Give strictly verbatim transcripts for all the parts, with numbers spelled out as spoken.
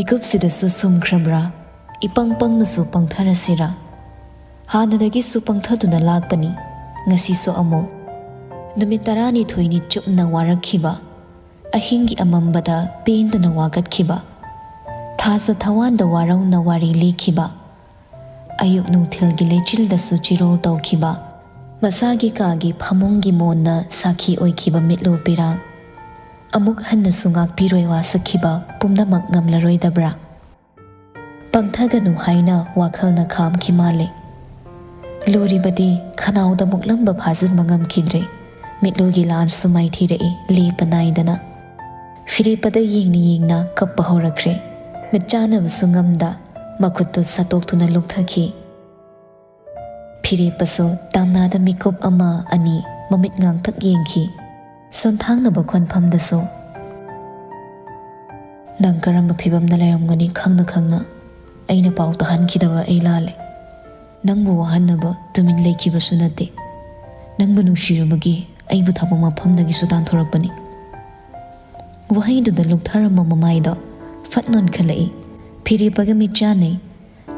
ꯃꯤꯀꯨꯞꯁꯤꯗꯁꯨ ꯁꯨꯝꯈ꯭ꯔꯕ꯭ꯔꯥ? ꯏꯄꯪ ꯄꯪꯅꯁꯨ ꯄꯪꯊꯔꯁꯤꯔꯥ? ꯍꯥꯟꯅꯗꯒꯤꯁꯨ ꯄꯪꯊꯗꯨꯅ ꯂꯥꯛꯄꯅꯤ, ꯉꯁꯤꯁꯨ ꯑꯃꯨꯛ꯫ ꯅꯨꯃꯤꯠ ꯇꯔꯥꯅꯤꯊꯣꯏꯅꯤ ꯆꯨꯞꯅ ꯋꯥꯔꯛꯈꯤꯕ, ꯑꯍꯤꯡꯒꯤ ꯑꯃꯝꯕꯗ ꯄꯦꯟꯗꯅ ꯋꯥꯀꯠꯈꯤꯕ, ꯊꯥꯖ ꯊꯋꯥꯟꯗ ꯋꯥꯔꯧꯅ ꯋꯥꯔꯤ ꯂꯤꯈꯤꯕ, ꯑꯌꯨꯛ ꯅꯨꯡꯊꯤꯜꯒꯤ ꯂꯩꯆꯤꯜꯗꯁꯨ ꯆꯤꯔꯣꯜ ꯇꯧꯈꯤꯕ, ꯃꯁꯥꯒꯤ ꯀꯥꯒꯤ ꯐꯃꯨꯡꯒꯤ ꯃꯣꯟꯅ ꯁꯥꯈꯤ ꯑꯣꯏꯈꯤꯕ ꯃꯤꯠꯂꯨ ꯄꯤꯔꯥꯡ, ꯑꯃꯨꯛ ꯍꯟꯅꯁꯨ ꯉꯥꯛꯄꯤꯔꯣꯏ ꯋꯥꯁꯛꯈꯤꯕ ꯄꯨꯝꯅꯃꯛ ꯉꯝꯂꯔꯣꯏꯗꯕ꯭ꯔꯥ? ꯄꯪꯊꯒꯅꯨ ꯍꯥꯏꯅ ꯋꯥꯈꯜꯅ ꯈꯥꯝꯈꯤ ꯃꯥꯜꯂꯦ꯫ ꯂꯨꯔꯤꯕꯗꯤ ꯈꯅꯥꯎꯗ ꯃꯨꯛꯂꯝꯕ ꯐꯥꯖꯤꯟꯕ ꯉꯝꯈꯤꯗ꯭ꯔꯦ꯫ ꯃꯤꯠꯂꯨꯒꯤ ꯂꯥꯟꯁꯨ ꯃꯥꯏꯊꯤꯔꯛꯏ ꯂꯦꯞꯄ ꯅꯥꯏꯗꯅ꯫ ꯐꯤꯔꯦꯞꯄꯗ ꯌꯦꯡꯅ ꯌꯦꯡꯅ ꯀꯞꯄ ꯍꯧꯔꯛꯈ꯭ꯔꯦ꯫ ꯃꯤꯠ ꯆꯥꯅꯕꯁꯨ ꯉꯝꯗ ꯃꯈꯨꯠꯇꯨ ꯁꯠꯇꯣꯛꯇꯨꯅ ꯂꯨꯞꯊꯈꯤ꯫ ꯐꯤꯔꯦꯞꯄꯁꯨ ꯇꯥꯝꯅꯥꯗ ꯃꯤꯀꯨꯞ ꯑꯃ ꯑꯅꯤ ꯃꯃꯤꯠ ꯉꯥꯡꯇꯛ ꯌꯦꯡꯈꯤ꯫ ꯁꯣꯟꯊꯥꯡꯅꯕ ꯈꯣꯟꯐꯝꯗꯁꯨ, "ꯅꯪ ꯀꯔꯝꯕ ꯐꯤꯕꯝꯗ ꯂꯩꯔꯝꯒꯅꯤ ꯈꯪꯅ ꯈꯪꯅ ꯑꯩꯅ ꯄꯥꯎ ꯇꯥꯍꯟꯈꯤꯗꯕ ꯑꯩ ꯂꯥꯜꯂꯦ꯫ ꯅꯪꯕꯨ ꯋꯥꯍꯟꯅꯕ ꯇꯨꯃꯤꯟ ꯂꯩꯈꯤꯕꯁꯨ ꯅꯠꯇꯦ꯫ ꯅꯪꯕꯨ ꯅꯨꯡꯁꯤꯔꯨꯕꯒꯤ ꯑꯩꯕꯨ ꯊꯕꯛ ꯃꯐꯝꯗꯒꯤꯁꯨ ꯇꯥꯟꯊꯣꯔꯛꯄꯅꯤ꯫" ꯋꯥꯍꯩꯗꯨꯗ ꯂꯨꯞꯊꯔꯝꯕ ꯃꯃꯥꯏꯗꯣ ꯐꯠ ꯅꯣꯟꯈꯠꯂꯛꯏ꯫ ꯐꯤꯔꯦꯞꯄꯒ ꯃꯤꯠ ꯆꯥꯟꯅꯩ꯫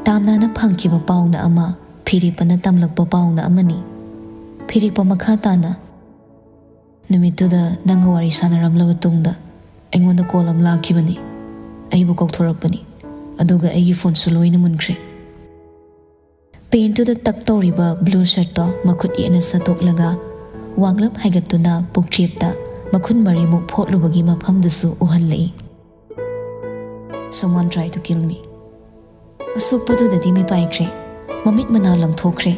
ꯇꯥꯝꯅꯥꯅ ꯐꯪꯈꯤꯕ ꯄꯥꯎꯅ ꯑꯃ, ꯐꯤꯔꯦꯞꯄꯅ ꯇꯝꯂꯛꯄ ꯄꯥꯎꯅ ꯑꯃꯅꯤ꯫ ꯐꯤꯔꯦꯞꯄ ꯃꯈꯥ ꯇꯥꯅ, "ꯅꯨꯃꯤꯠꯇꯨꯗ ꯅꯪꯒ ꯋꯥꯔꯤ ꯁꯥꯟꯅꯔꯝꯂꯕ ꯇꯨꯡꯗ ꯑꯩꯉꯣꯟꯗ ꯀꯣꯜ ꯑꯃ ꯂꯥꯛꯈꯤꯕꯅꯤ꯫ ꯑꯩꯕꯨ ꯀꯧꯊꯣꯔꯛꯄꯅꯤ꯫ ꯑꯗꯨꯒ ꯑꯩꯒꯤ ꯐꯣꯟꯁꯨ ꯂꯣꯏꯅ ꯃꯨꯟꯈ꯭ꯔꯦ꯫" ꯄꯦꯟꯇꯨꯗ ꯇꯛ ꯇꯧꯔꯤꯕ ꯕ꯭ꯂꯨ ꯁꯔꯠꯇꯣ ꯃꯈꯨꯠ ꯌꯦꯠꯅ ꯁꯠꯇꯣꯛꯂꯒ ꯋꯥꯡꯂꯞ ꯍꯥꯏꯒꯠꯇꯨꯅ ꯄꯨꯛꯆꯦꯞꯇ ꯃꯈꯨꯟ ꯃꯔꯤꯃꯨꯛ ꯐꯣꯠꯂꯨꯕꯒꯤ ꯃꯐꯝꯗꯁꯨ ꯎꯍꯜꯂꯛꯏ꯫ "Someone try to kill me." ꯑꯁꯣꯛꯄꯗꯨꯗꯗꯤ ꯃꯤꯄꯥꯏꯈ꯭ꯔꯦ꯫ ꯃꯃꯤꯠ ꯃꯅꯥ ꯂꯪꯊꯣꯛꯈ꯭ꯔꯦ꯫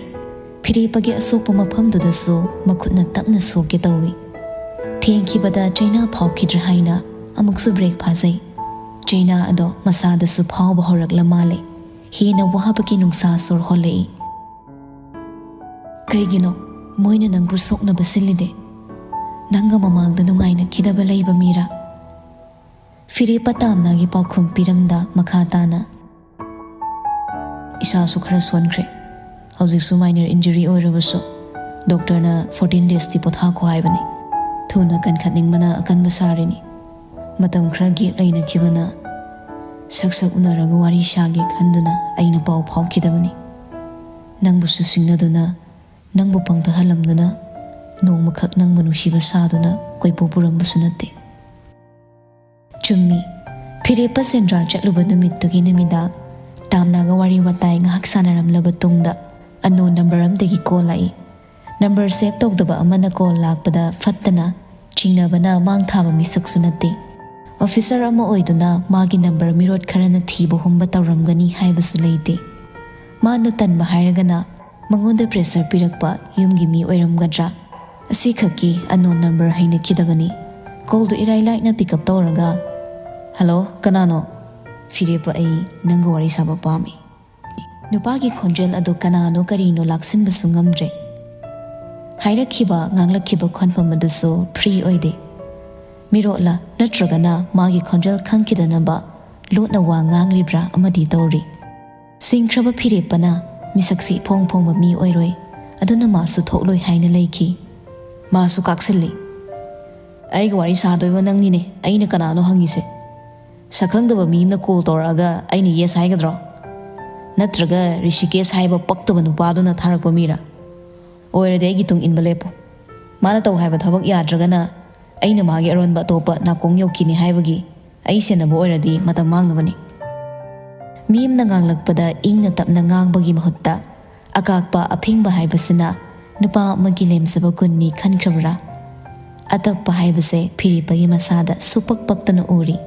ꯐꯤꯔꯦꯞꯄꯒꯤ ꯑꯁꯣꯛꯄ ꯃꯐꯝꯗꯨꯗꯁꯨ ꯃꯈꯨꯠꯅ ꯇꯞꯅ ꯁꯣꯛꯀꯦ ꯇꯧꯏ꯫ ꯊꯦꯡꯈꯤꯕꯗ ꯆꯩꯅꯥ ꯐꯥꯎꯈꯤꯗ꯭ꯔꯥ ꯍꯥꯏꯅ ꯑꯃꯨꯛꯁꯨ ꯕ꯭ꯔꯦꯛ ꯐꯥꯖꯩ꯫ ꯆꯩꯅꯥ ꯑꯗꯣ ꯃꯁꯥꯗꯁꯨ ꯐꯥꯎꯕ ꯍꯧꯔꯛꯂ ꯃꯥꯜꯂꯦ꯫ ꯍꯦꯟꯅ ꯋꯥꯕꯒꯤ ꯅꯨꯡꯁꯥ ꯁꯣꯔ ꯍꯣꯜꯂꯛꯏ꯫ "ꯀꯩꯒꯤꯅꯣ ꯃꯣꯏꯅ ꯅꯪꯕꯨ ꯁꯣꯛꯅꯕ ꯁꯤꯜꯂꯤꯗꯦ? ꯅꯪꯒ ꯃꯃꯥꯡꯗ ꯅꯨꯡꯉꯥꯏꯅꯈꯤꯗꯕ ꯂꯩꯕ ꯃꯤꯔꯥ?" ꯐꯤꯔꯦꯞꯄ ꯇꯥꯝꯅꯥꯒꯤ ꯄꯥꯎꯈꯨꯝ ꯄꯤꯔꯝꯗ ꯃꯈꯥ ꯇꯥꯅ, "ꯏꯁꯥꯁꯨ ꯈꯔ ꯁꯣꯟꯈ꯭ꯔꯦ꯫ ꯍꯧꯖꯤꯛꯁꯨ ꯃꯥꯏꯅꯔ ꯏꯟꯖꯨꯔꯤ ꯑꯣꯏꯔꯕꯁꯨ ꯗꯣꯛꯇꯔꯅ ꯐꯣꯔꯇꯤꯟ ꯗꯦꯖꯇꯤ ꯄꯣꯊꯥꯈꯣ ꯍꯥꯏꯕꯅꯤ꯫ ꯊꯨꯅ ꯀꯟꯈꯠꯅꯤꯡꯕꯅ ꯑꯀꯟꯕ ꯁꯥꯔꯤꯅꯤ꯫ ꯃꯇꯝ ꯈꯔ ꯒꯦꯞ ꯂꯩꯅꯈꯤꯕꯅ ꯁꯛ ꯁꯛ ꯎꯅꯔꯒ ꯋꯥꯔꯤ ꯁꯥꯒꯦ ꯈꯟꯗꯨꯅ ꯑꯩꯅ ꯄꯥꯎ ꯐꯥꯎꯈꯤꯗꯕꯅꯤ꯫ ꯅꯪꯕꯨꯁꯨ ꯁꯤꯡꯅꯗꯨꯅ, ꯅꯪꯕꯨ ꯄꯪꯊꯍꯜꯂꯝꯗꯨꯅ, ꯅꯣꯡꯃꯈꯛ ꯅꯪꯕꯨ ꯅꯨꯡꯁꯤꯕ ꯁꯥꯗꯨꯅ ꯀꯣꯏꯄꯨ ꯄꯨꯔꯝꯕꯁꯨ ꯅꯠꯇꯦ꯫ ꯆꯨꯝꯃꯤ, ꯐꯤꯔꯦꯞꯄ ꯁꯦꯟꯗ꯭ꯔꯥ ꯆꯠꯂꯨꯕ ꯅꯨꯃꯤꯠꯇꯨꯒꯤ ꯅꯨꯃꯤꯗꯥꯡ ꯇꯥꯝꯅꯥꯒ ꯋꯥꯔꯤ ꯋꯥꯇꯥꯏ ꯉꯥꯏꯍꯥꯛ ꯁꯥꯟꯅꯔꯝꯂꯕ ꯇꯨꯡꯗ unknown number ꯑꯃꯗꯒꯤ call ꯂꯥꯛꯏ꯫ Number save ꯇꯧꯗꯕ ꯑꯃꯅ call ꯂꯥꯛꯄꯗ ꯐꯠꯇꯅ ꯆꯤꯡꯅꯕꯅ ꯃꯥꯡ ꯊꯥꯕ ꯃꯤꯁꯛꯁꯨ ꯅꯠꯇꯦ꯫ Officer ꯑꯃ ꯑꯣꯏꯗꯨꯅ ꯃꯥꯒꯤ number ꯃꯤꯔꯣꯠ ꯈꯔꯅ ꯊꯤꯕ ꯍꯨꯝꯕ ꯇꯧꯔꯝꯒꯅꯤ ꯍꯥꯏꯕꯁꯨ ꯂꯩꯇꯦ꯫ ꯃꯥꯅ ꯇꯟꯕ ꯍꯥꯏꯔꯒꯅ ꯃꯉꯣꯟꯗ pressure ꯄꯤꯔꯛꯄ ꯌꯨꯝꯒꯤ ꯃꯤ ꯑꯣꯏꯔꯝꯒꯗ꯭ꯔꯥ? ꯑꯁꯤꯈꯛꯀꯤ unknown number ꯍꯩꯅꯈꯤꯗꯕꯅꯤ꯫ Callꯗꯨ ꯏꯔꯥꯏ ꯂꯥꯏꯅ pick up ꯇꯧꯔꯒ, "Hello, ꯀꯅꯥꯅꯣ?" "ꯐꯤꯔꯦꯞꯄ ꯑꯩ ꯅꯪꯒ ꯋꯥꯔꯤ ꯁꯥꯕ ꯄꯥꯝꯃꯤ꯫" ꯅꯨꯄꯥꯒꯤ ꯈꯣꯟꯖꯦꯜ ꯑꯗꯨ ꯀꯅꯥꯅꯣ ꯀꯔꯤꯅꯣ ꯂꯥꯛꯁꯤꯟꯕꯁꯨ ꯉꯝꯗ꯭ꯔꯦ꯫ ꯍꯥꯏꯔꯛꯈꯤꯕ, ꯉꯥꯡꯂꯛꯈꯤꯕ ꯈꯣꯟꯐꯝ ꯑꯗꯨꯁꯨ free ꯑꯣꯏꯗꯦ꯫ ꯃꯤꯔꯣꯠꯂ ꯅꯠꯇ꯭ꯔꯒꯅ ꯃꯥꯒꯤ ꯈꯣꯟꯖꯦꯜ ꯈꯪꯈꯤꯗꯅꯕ ꯂꯣꯠꯅ ꯋꯥ ꯉꯥꯡꯂꯤꯕ꯭ꯔꯥ ꯑꯃꯗꯤ ꯇꯧꯔꯤ꯫ ꯁꯤꯡꯈ꯭ꯔꯕ ꯐꯤꯔꯦꯞꯄꯅ ꯃꯤꯁꯛꯁꯤ ꯏꯐꯣꯡ ꯐꯣꯡꯕ ꯃꯤ ꯑꯣꯏꯔꯣꯏ, ꯑꯗꯨꯅ ꯃꯥꯁꯨ ꯊꯣꯛꯂꯣꯏ ꯍꯥꯏꯅ ꯂꯩꯈꯤ꯫ ꯃꯥꯁꯨ ꯀꯥꯛꯁꯤꯜꯂꯤ꯫ "ꯑꯩꯒ ꯋꯥꯔꯤ ꯁꯥꯗꯣꯏꯕ ꯅꯪꯅꯤꯅꯦ ꯑꯩꯅ ꯀꯅꯥꯅꯣ ꯍꯪꯉꯤꯁꯦ꯫ ꯁꯛꯈꯪꯗꯕ ꯃꯤ ꯑꯃꯅ call ꯇꯧꯔꯛꯑꯒ ꯑꯩꯅ yes ꯍꯥꯏꯒꯗ꯭ꯔꯣ? ꯅꯠꯇ꯭ꯔꯒ ꯔꯤꯁꯤꯀꯦꯁ ꯍꯥꯏꯕ ꯄꯛꯇꯕ ꯅꯨꯄꯥꯗꯨꯅ ꯊꯥꯔꯛꯄ ꯃꯤꯔꯥ? ꯑꯣꯏꯔꯗꯤ ꯑꯩꯒꯤ ꯇꯨꯡ ꯏꯟꯕ ꯂꯦꯞꯄꯣ꯫ ꯃꯥꯅ ꯇꯧ ꯍꯥꯏꯕ ꯊꯕꯛ ꯌꯥꯗ꯭ꯔꯒꯅ ꯑꯩꯅ ꯃꯥꯒꯤ ꯑꯔꯣꯟꯕ ꯑꯇꯣꯞꯄ ꯅꯥꯀꯣꯡ ꯌꯧꯈꯤꯅꯤ ꯍꯥꯏꯕꯒꯤ ꯑꯩ ꯁꯦꯟꯅꯕ ꯑꯣꯏꯔꯗꯤ ꯃꯇꯝ ꯃꯥꯡꯅꯕꯅꯤ꯫" ꯃꯤ ꯑꯃꯅ ꯉꯥꯡꯂꯛꯄꯗ ꯏꯪꯅ ꯇꯞꯅ ꯉꯥꯡꯕꯒꯤ ꯃꯍꯨꯠꯇ ꯑꯀꯥꯛꯄ ꯑꯐꯤꯡꯕ ꯍꯥꯏꯕꯁꯤꯅ ꯅꯨꯄꯥ ꯑꯃꯒꯤ ꯂꯦꯝꯖꯕ ꯒꯨꯟꯅꯤ ꯈꯟꯈ꯭ꯔꯕ꯭ꯔꯥ? ꯑꯇꯞꯄ ꯍꯥꯏꯕꯁꯦ ꯐꯤꯔꯦꯞꯄꯒꯤ ꯃꯁꯥꯗ ꯁꯨꯄꯛ ꯄꯛꯇꯅ ꯎꯔꯤ꯫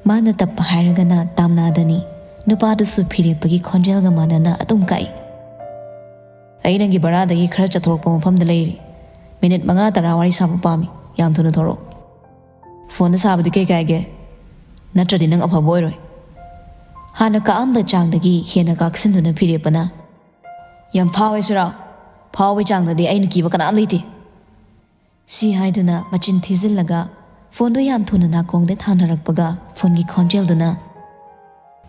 ꯃꯥꯅ ꯇꯞꯄ ꯍꯥꯏꯔꯒꯅ ꯇꯥꯝꯅꯥꯗꯅꯤ꯫ ꯅꯨꯄꯥꯗꯨꯁꯨ ꯐꯤꯔꯦꯞꯄꯒꯤ ꯈꯣꯟꯖꯦꯜꯒ ꯃꯥꯟꯅꯅ ꯑꯗꯨꯝ ꯀꯛꯏ꯫ "ꯑꯩ ꯅꯪꯒꯤ ꯚꯔꯥꯗꯒꯤ ꯈꯔ ꯆꯠꯊꯣꯔꯛꯄ ꯃꯐꯝꯗ ꯂꯩꯔꯤ꯫ ꯃꯤꯅꯤꯠ ꯃꯉꯥ ꯇꯔꯥ ꯋꯥꯔꯤ ꯁꯥꯕ ꯄꯥꯝꯃꯤ꯫ ꯌꯥꯝ ꯊꯨꯅ ꯊꯣꯔꯛꯑꯣ꯫ ꯐꯣꯟꯗ ꯁꯥꯕꯗꯤ ꯀꯩ ꯀꯥꯏꯒꯦ? ꯅꯠꯇ꯭ꯔꯗꯤ ꯅꯪ ꯑꯐꯕ ꯑꯣꯏꯔꯣꯏ꯫" ꯍꯥꯟꯅ ꯀꯛꯑꯝꯕ ꯆꯥꯡꯗꯒꯤ ꯍꯦꯟꯅ ꯀꯥꯛꯁꯤꯟꯗꯨꯅ ꯐꯤꯔꯦꯞꯄꯅ, "ꯌꯥꯝ ꯐꯥꯎꯋꯦ ꯁꯤꯔꯥ? ꯐꯥꯎꯕꯒꯤ ꯆꯥꯡꯗꯗꯤ ꯑꯩꯅ ꯀꯤꯕ ꯀꯅꯥꯝ ꯂꯩꯇꯦ꯫" ꯁꯤ ꯍꯥꯏꯗꯨꯅ ꯃꯆꯤꯟ ꯊꯤꯖꯤꯜꯂꯒ ꯐꯣꯟꯗꯨ ꯌꯥꯝ ꯊꯨꯅ ꯅꯥꯀꯣꯡꯗ ꯊꯥꯅꯔꯛꯄꯒ ꯐꯣꯟꯒꯤ ꯈꯣꯟꯖꯦꯜꯗꯨꯅ,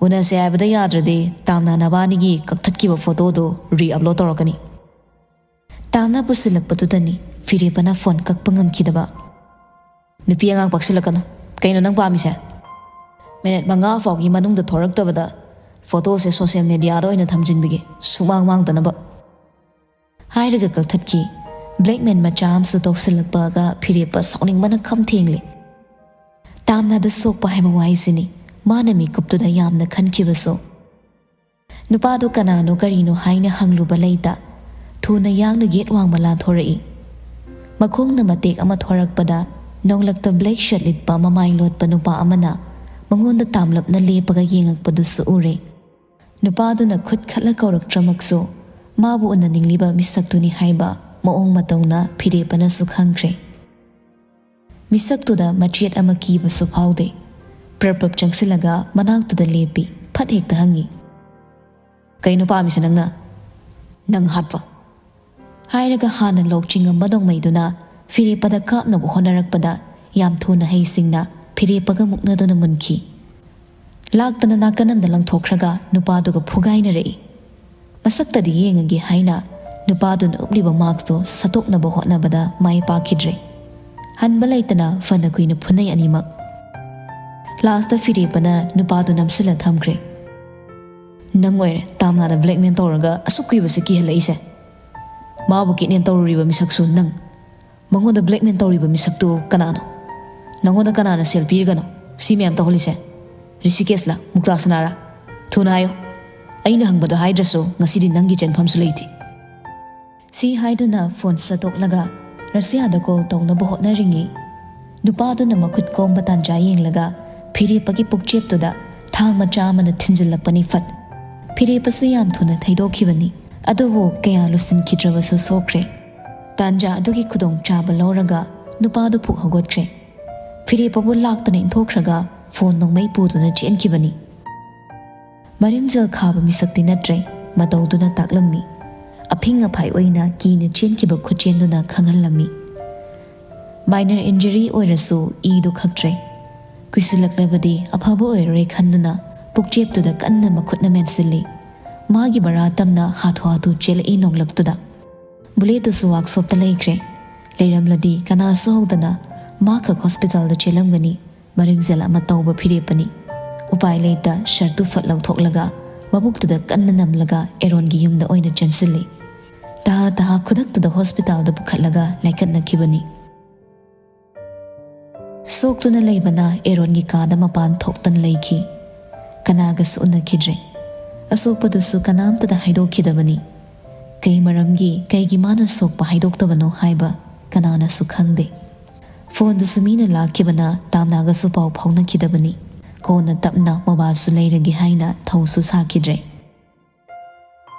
"ꯎꯅꯁꯦ ꯍꯥꯏꯕꯗ ꯌꯥꯗ꯭ꯔꯗꯤ ꯇꯥꯝꯅꯥ ꯅꯕꯥꯅꯤꯒꯤ ꯀꯛꯊꯠꯈꯤꯕ ꯐꯣꯇꯣꯗꯨ re-upload ꯇꯧꯔꯛꯀꯅꯤ꯫" ꯇꯥꯝꯅꯥ ꯄꯨꯁꯤꯜꯂꯛꯄꯗꯨꯗꯅꯤ ꯐꯤꯔꯦꯞꯄꯅ ꯐꯣꯟ ꯀꯛꯄ ꯉꯝꯈꯤꯗꯕ꯫ "ꯅꯨꯄꯤ ꯑꯉꯥꯡ ꯄꯛꯁꯤꯜꯂꯛꯀꯅꯨ꯫ ꯀꯩꯅꯣ ꯅꯪ ꯄꯥꯝꯃꯤꯁꯦ?" ꯃꯤꯅꯤꯠ ꯃꯉꯥ ꯐꯥꯎꯒꯤ ꯃꯅꯨꯡꯗ ꯊꯣꯔꯛꯇꯕꯗ ꯐꯣꯇꯣꯁꯦ ꯁꯣꯁꯤꯌꯦꯜ ꯃꯦꯗꯤꯌꯥꯗ ꯑꯣꯏꯅ ꯊꯝꯖꯤꯟꯕꯤꯒꯦ, ꯁꯨꯃꯥꯡ ꯃꯥꯡꯗꯅꯕ," ꯍꯥꯏꯔꯒ ꯀꯛꯊꯠꯈꯤ꯫ ꯕ꯭ꯂꯦꯛꯃꯦꯟ ꯃꯆꯥ ꯑꯃꯁꯨ ꯇꯧꯁꯤꯜꯂꯛꯄꯒ ꯐꯤꯔꯦꯞꯄ ꯁꯥꯎꯅꯤꯡꯕꯅ ꯈꯝ ꯊꯦꯡꯂꯦ꯫ ꯇꯥꯝꯅꯗ ꯁꯣꯛꯄ ꯍꯥꯏꯕ ꯋꯥꯍꯩꯁꯤꯅꯤ ꯃꯥꯅ ꯃꯤꯀꯨꯞꯇꯨꯗ ꯌꯥꯝꯅ ꯈꯟꯈꯤꯕꯁꯨ꯫ ꯅꯨꯄꯥꯗꯨ ꯀꯅꯥꯅꯣ ꯀꯔꯤꯅꯣ ꯍꯥꯏꯅ ꯍꯪꯂꯨꯕ ꯂꯩꯇ, ꯊꯨꯅ ꯌꯥꯡꯅ ꯒꯦꯠ ꯋꯥꯡꯃ ꯂꯥꯟꯊꯣꯔꯛꯏ꯫ ꯃꯈꯣꯡꯅ ꯃꯇꯦꯛ ꯑꯃ ꯊꯣꯔꯛꯄꯗ ꯅꯣꯡꯂꯛꯇ ꯕ꯭ꯂꯦꯛ ꯁꯔꯠ ꯂꯤꯠꯄ ꯃꯃꯥꯏ ꯂꯣꯠꯄ ꯅꯨꯄꯥ ꯑꯃꯅ ꯃꯉꯣꯟꯗ ꯇꯥꯝꯂꯞꯅ ꯂꯦꯞꯄꯒ ꯌꯦꯡꯉꯛꯄꯗꯨꯁꯨ ꯎꯔꯦ꯫ ꯅꯨꯄꯥꯗꯨꯅ ꯈꯨꯠ ꯈꯠꯂ ꯀꯧꯔꯛꯇ꯭ꯔꯃꯛꯁꯨ, ꯃꯥꯕꯨ ꯎꯅꯅꯤꯡꯂꯤꯕ ꯃꯤꯁꯛꯇꯨꯅꯤ ꯍꯥꯏꯕ ꯃꯑꯣꯡ ꯃꯇꯧꯅ ꯐꯤꯔꯦꯞꯄꯅꯁꯨ ꯈꯪꯈ꯭ꯔꯦ꯫ ꯃꯤꯁꯛꯇꯨꯗ ꯃꯆꯦꯠ ꯑꯃ ꯀꯤꯕꯁꯨ ꯐꯥꯎꯗꯦ꯫ ꯄ꯭ꯔꯞ ꯄ꯭ꯔꯞ ꯆꯪꯁꯤꯜꯂꯒ ꯃꯅꯥꯛꯇꯨꯗ ꯂꯦꯞꯄꯤ꯫ ꯐꯠ ꯍꯦꯛꯇ ꯍꯪꯉꯤ, "ꯀꯩꯅꯣ ꯄꯥꯝꯃꯤꯁꯦ ꯅꯪꯅ?" "ꯅꯪ ꯍꯥꯠꯄ!" ꯍꯥꯏꯔꯒ ꯍꯥꯟꯅ ꯂꯣꯛ ꯆꯤꯡꯉꯝꯕ ꯅꯣꯡꯃꯩꯗꯨꯅ ꯐꯤꯔꯦꯞꯄꯗ ꯀꯥꯞꯅꯕ ꯍꯣꯠꯅꯔꯛꯄꯗ ꯌꯥꯝ ꯊꯨꯅ ꯍꯩꯁꯤꯡꯅ ꯐꯤꯔꯦꯞꯄꯒ ꯃꯨꯛꯅꯗꯨꯅ ꯃꯨꯟꯈꯤ꯫ ꯂꯥꯛꯇꯅ ꯅꯥꯀꯟ ꯑꯃꯗ ꯂꯪꯊꯣꯛꯈ꯭ꯔꯒ ꯅꯨꯄꯥꯗꯨꯒ ꯐꯨꯒꯥꯏꯅꯔꯛꯏ꯫ ꯃꯁꯛꯇꯗꯤ ꯌꯦꯡꯉꯒꯦ ꯍꯥꯏꯅ ꯅꯨꯄꯥꯗꯨꯅ ꯎꯞꯂꯤꯕ ꯃꯥꯛꯁꯇꯨ ꯁꯠꯇꯣꯛꯅꯕ ꯍꯣꯠꯅꯕꯗ ꯃꯥꯏ ꯄꯥꯛꯈꯤꯗ꯭ꯔꯦ꯫ ꯍꯟꯕ ꯂꯩꯇꯅ ꯐꯅ ꯀꯨꯏꯅ ꯐꯨꯅꯩ ꯑꯅꯤꯃꯛ꯫ ꯂꯥꯁꯇ ꯐꯤꯔꯦꯞꯄꯅ ꯅꯨꯄꯥꯗꯨ ꯅꯝꯁꯤꯜꯂ ꯊꯝꯈ꯭ꯔꯦ꯫ "ꯅꯪ ꯑꯣꯏꯔꯦ ꯇꯥꯝꯅꯥꯗ ꯕ꯭ꯂꯦꯛꯃꯦꯟ ꯇꯧꯔꯒ ꯑꯁꯨꯛ ꯀꯨꯏꯕꯁꯦ ꯀꯤꯍꯜꯂꯛꯏꯁꯦ꯫ ꯃꯥꯕꯨ ꯀꯤꯗꯅꯦꯞ ꯇꯧꯔꯨꯔꯤꯕ ꯃꯤꯁꯛꯁꯨ ꯅꯪ꯫ ꯃꯉꯣꯟꯗ ꯕ꯭ꯂꯦꯛꯃꯦꯟ ꯇꯧꯔꯤꯕ ꯃꯤꯁꯛꯇꯨ ꯀꯅꯥꯅꯣ? ꯅꯉꯣꯟꯗ ꯀꯅꯥꯅ ꯁꯦꯜ ꯄꯤꯔꯒꯅꯣ ꯁꯤ ꯃꯌꯥꯝ ꯇꯧꯍꯜꯂꯤꯁꯦ? ꯔꯤꯁꯤꯀꯦꯁꯂ ꯃꯨꯛꯇꯥ ꯁꯅꯥꯔꯥ? ꯊꯨꯅ ꯍꯥꯏꯌꯣ꯫ ꯑꯩꯅ ꯍꯪꯕꯗꯣ ꯍꯥꯏꯗ꯭ꯔꯁꯨ ꯉꯁꯤꯗꯤ ꯅꯪꯒꯤ ꯆꯦꯟꯐꯝꯁꯨ ꯂꯩꯇꯦ꯫" ꯁꯤ ꯍꯥꯏꯗꯨꯅ ꯐꯣꯟ ꯁꯠꯇꯣꯛꯂꯒ ꯔꯁꯤꯌꯥꯗ ꯀꯣꯜ ꯇꯧꯅꯕ ꯍꯣꯠꯅꯔꯤꯉꯩ, ꯅꯨꯄꯥꯗꯨꯅ ꯃꯈꯨꯠ ꯀꯣꯝꯕ ꯇꯥꯟꯖꯥ ꯌꯦꯡꯂꯒ ꯐꯤꯔꯦꯞꯄꯒꯤ ꯄꯨꯛꯆꯦꯞꯇꯨꯗ ꯊꯥꯡ ꯃꯆꯥ ꯑꯃꯅ ꯊꯤꯟꯖꯤꯜꯂꯛꯄꯅꯤ ꯐꯠ꯫ ꯐꯤꯔꯦꯞꯄꯁꯨ ꯌꯥꯝ ꯊꯨꯅ ꯊꯩꯗꯣꯛꯈꯤꯕꯅꯤ꯫ ꯑꯗꯨꯕꯨ ꯀꯌꯥ ꯂꯨꯁꯤꯟꯈꯤꯗ꯭ꯔꯕꯁꯨ ꯁꯣꯛꯈ꯭ꯔꯦ꯫ ꯇꯥꯟꯖꯥ ꯑꯗꯨꯒꯤ ꯈꯨꯗꯣꯡꯆꯥꯕ ꯂꯧꯔꯒ ꯅꯨꯄꯥꯗꯨ ꯐꯨꯛ ꯍꯧꯒꯠꯈ꯭ꯔꯦ꯫ ꯐꯤꯔꯦꯞꯄꯕꯨ ꯂꯥꯛꯇꯅ ꯏꯟꯊꯣꯛꯈ꯭ꯔꯒ ꯐꯣꯟ ꯅꯣꯡꯃꯩ ꯄꯨꯗꯨꯅ ꯆꯦꯟꯈꯤꯕꯅꯤ꯫ ꯃꯔꯤꯝꯖꯦꯜ ꯈꯥꯕ ꯃꯤꯁꯛꯇꯤ ꯅꯠꯇ꯭ꯔꯦ, ꯃꯇꯧꯗꯨꯅ ꯇꯥꯛꯂꯝꯃꯤ꯫ ꯑꯐꯤꯡ ꯑꯐꯥꯏ ꯑꯣꯏꯅ ꯀꯤꯅ ꯆꯦꯟꯈꯤꯕ ꯈꯨꯆꯦꯟꯗꯨꯅ ꯈꯪꯍꯜꯂꯝꯃꯤ꯫ ꯃꯥꯏꯅꯔ ꯏꯟꯖꯨꯔꯤ ꯑꯣꯏꯔꯁꯨ ꯏꯗꯨ ꯈꯛꯇ꯭ꯔꯦ꯫ ꯀꯨꯏꯁꯤꯜꯂꯛꯂꯕꯗꯤ ꯑꯐꯕ ꯑꯣꯏꯔꯔꯣꯏ ꯈꯟꯗꯨꯅ ꯄꯨꯛꯆꯦꯞꯇꯨꯗ ꯀꯟꯅ ꯃꯈꯨꯠꯅ ꯃꯦꯟꯁꯤꯜꯂꯤ꯫ ꯃꯥꯒꯤ ꯕꯔꯥ ꯇꯝꯅ ꯍꯥꯊꯨ ꯍꯥꯊꯨ ꯆꯦꯜꯂꯛꯏ ꯅꯣꯡꯂꯛꯇꯨꯗ꯫ ꯕꯨꯂꯦꯠꯇꯨꯁꯨ ꯋꯥꯛꯁꯣꯞꯇ ꯂꯩꯈ꯭ꯔꯦ꯫ ꯂꯩꯔꯝꯂꯗꯤ ꯀꯅꯥꯁꯨ ꯍꯧꯗꯅ ꯃꯥꯈꯛ ꯍꯣꯁꯄꯤꯇꯥꯜꯗ ꯆꯦꯜꯂꯝꯒꯅꯤ꯫ ꯃꯔꯤꯡꯖꯦꯜ ꯑꯃ ꯇꯧꯕ ꯐꯤꯔꯦꯞꯄꯅꯤ꯫ ꯎꯄꯥꯏ ꯂꯩꯇ ꯁꯔꯠꯇꯨ ꯐꯠ ꯂꯧꯊꯣꯛꯂꯒ ꯃꯕꯨꯛꯇꯨꯗ ꯀꯟꯅ ꯅꯝꯂꯒ ꯑꯦꯔꯣꯟꯒꯤ ꯌꯨꯝꯗ ꯑꯣꯏꯅ ꯆꯦꯟꯁꯤꯜꯂꯤ꯫ ꯇꯍꯥ ꯇꯍꯥ ꯈꯨꯗꯛꯇꯨꯗ ꯍꯣꯁꯄꯤꯇꯥꯜꯗ ꯄꯨꯈꯠꯂꯒ ꯂꯥꯏꯀꯠꯅꯈꯤꯕꯅꯤ꯫ ꯁꯣꯛꯇꯨꯅ ꯂꯩꯕꯅ ꯑꯦꯔꯣꯟꯒꯤ ꯀꯥꯗ ꯃꯄꯥꯟ ꯊꯣꯛꯇꯅ ꯂꯩꯈꯤ꯫ ꯀꯅꯥꯒꯁꯨ ꯎꯅꯈꯤꯗ꯭ꯔꯦ꯫ ꯑꯁꯣꯛꯄꯗꯨꯁꯨ ꯀꯅꯥꯝꯇꯗ ꯍꯥꯏꯗꯣꯛꯈꯤꯗꯕꯅꯤ꯫ ꯀꯩ ꯃꯔꯝꯒꯤ, ꯀꯩꯒꯤ ꯃꯥꯅ ꯁꯣꯛꯄ ꯍꯥꯏꯗꯣꯛꯇꯕꯅꯣ ꯍꯥꯏꯕ ꯀꯅꯥꯅꯁꯨ ꯈꯪꯗꯦ꯫ ꯐꯣꯟꯗꯨꯁꯨ ꯃꯤꯅ ꯂꯥꯛꯈꯤꯕꯅ ꯇꯥꯝꯅꯥꯒꯁꯨ ꯄꯥꯎ ꯐꯥꯎꯅꯈꯤꯗꯕꯅꯤ꯫ ꯀꯣꯟꯅ ꯇꯞꯅ ꯃꯣꯕꯥꯏꯜꯁꯨ ꯂꯩꯔꯒꯦ ꯍꯥꯏꯅ ꯊꯧꯁꯨ ꯁꯥꯈꯤꯗ꯭ꯔꯦ꯫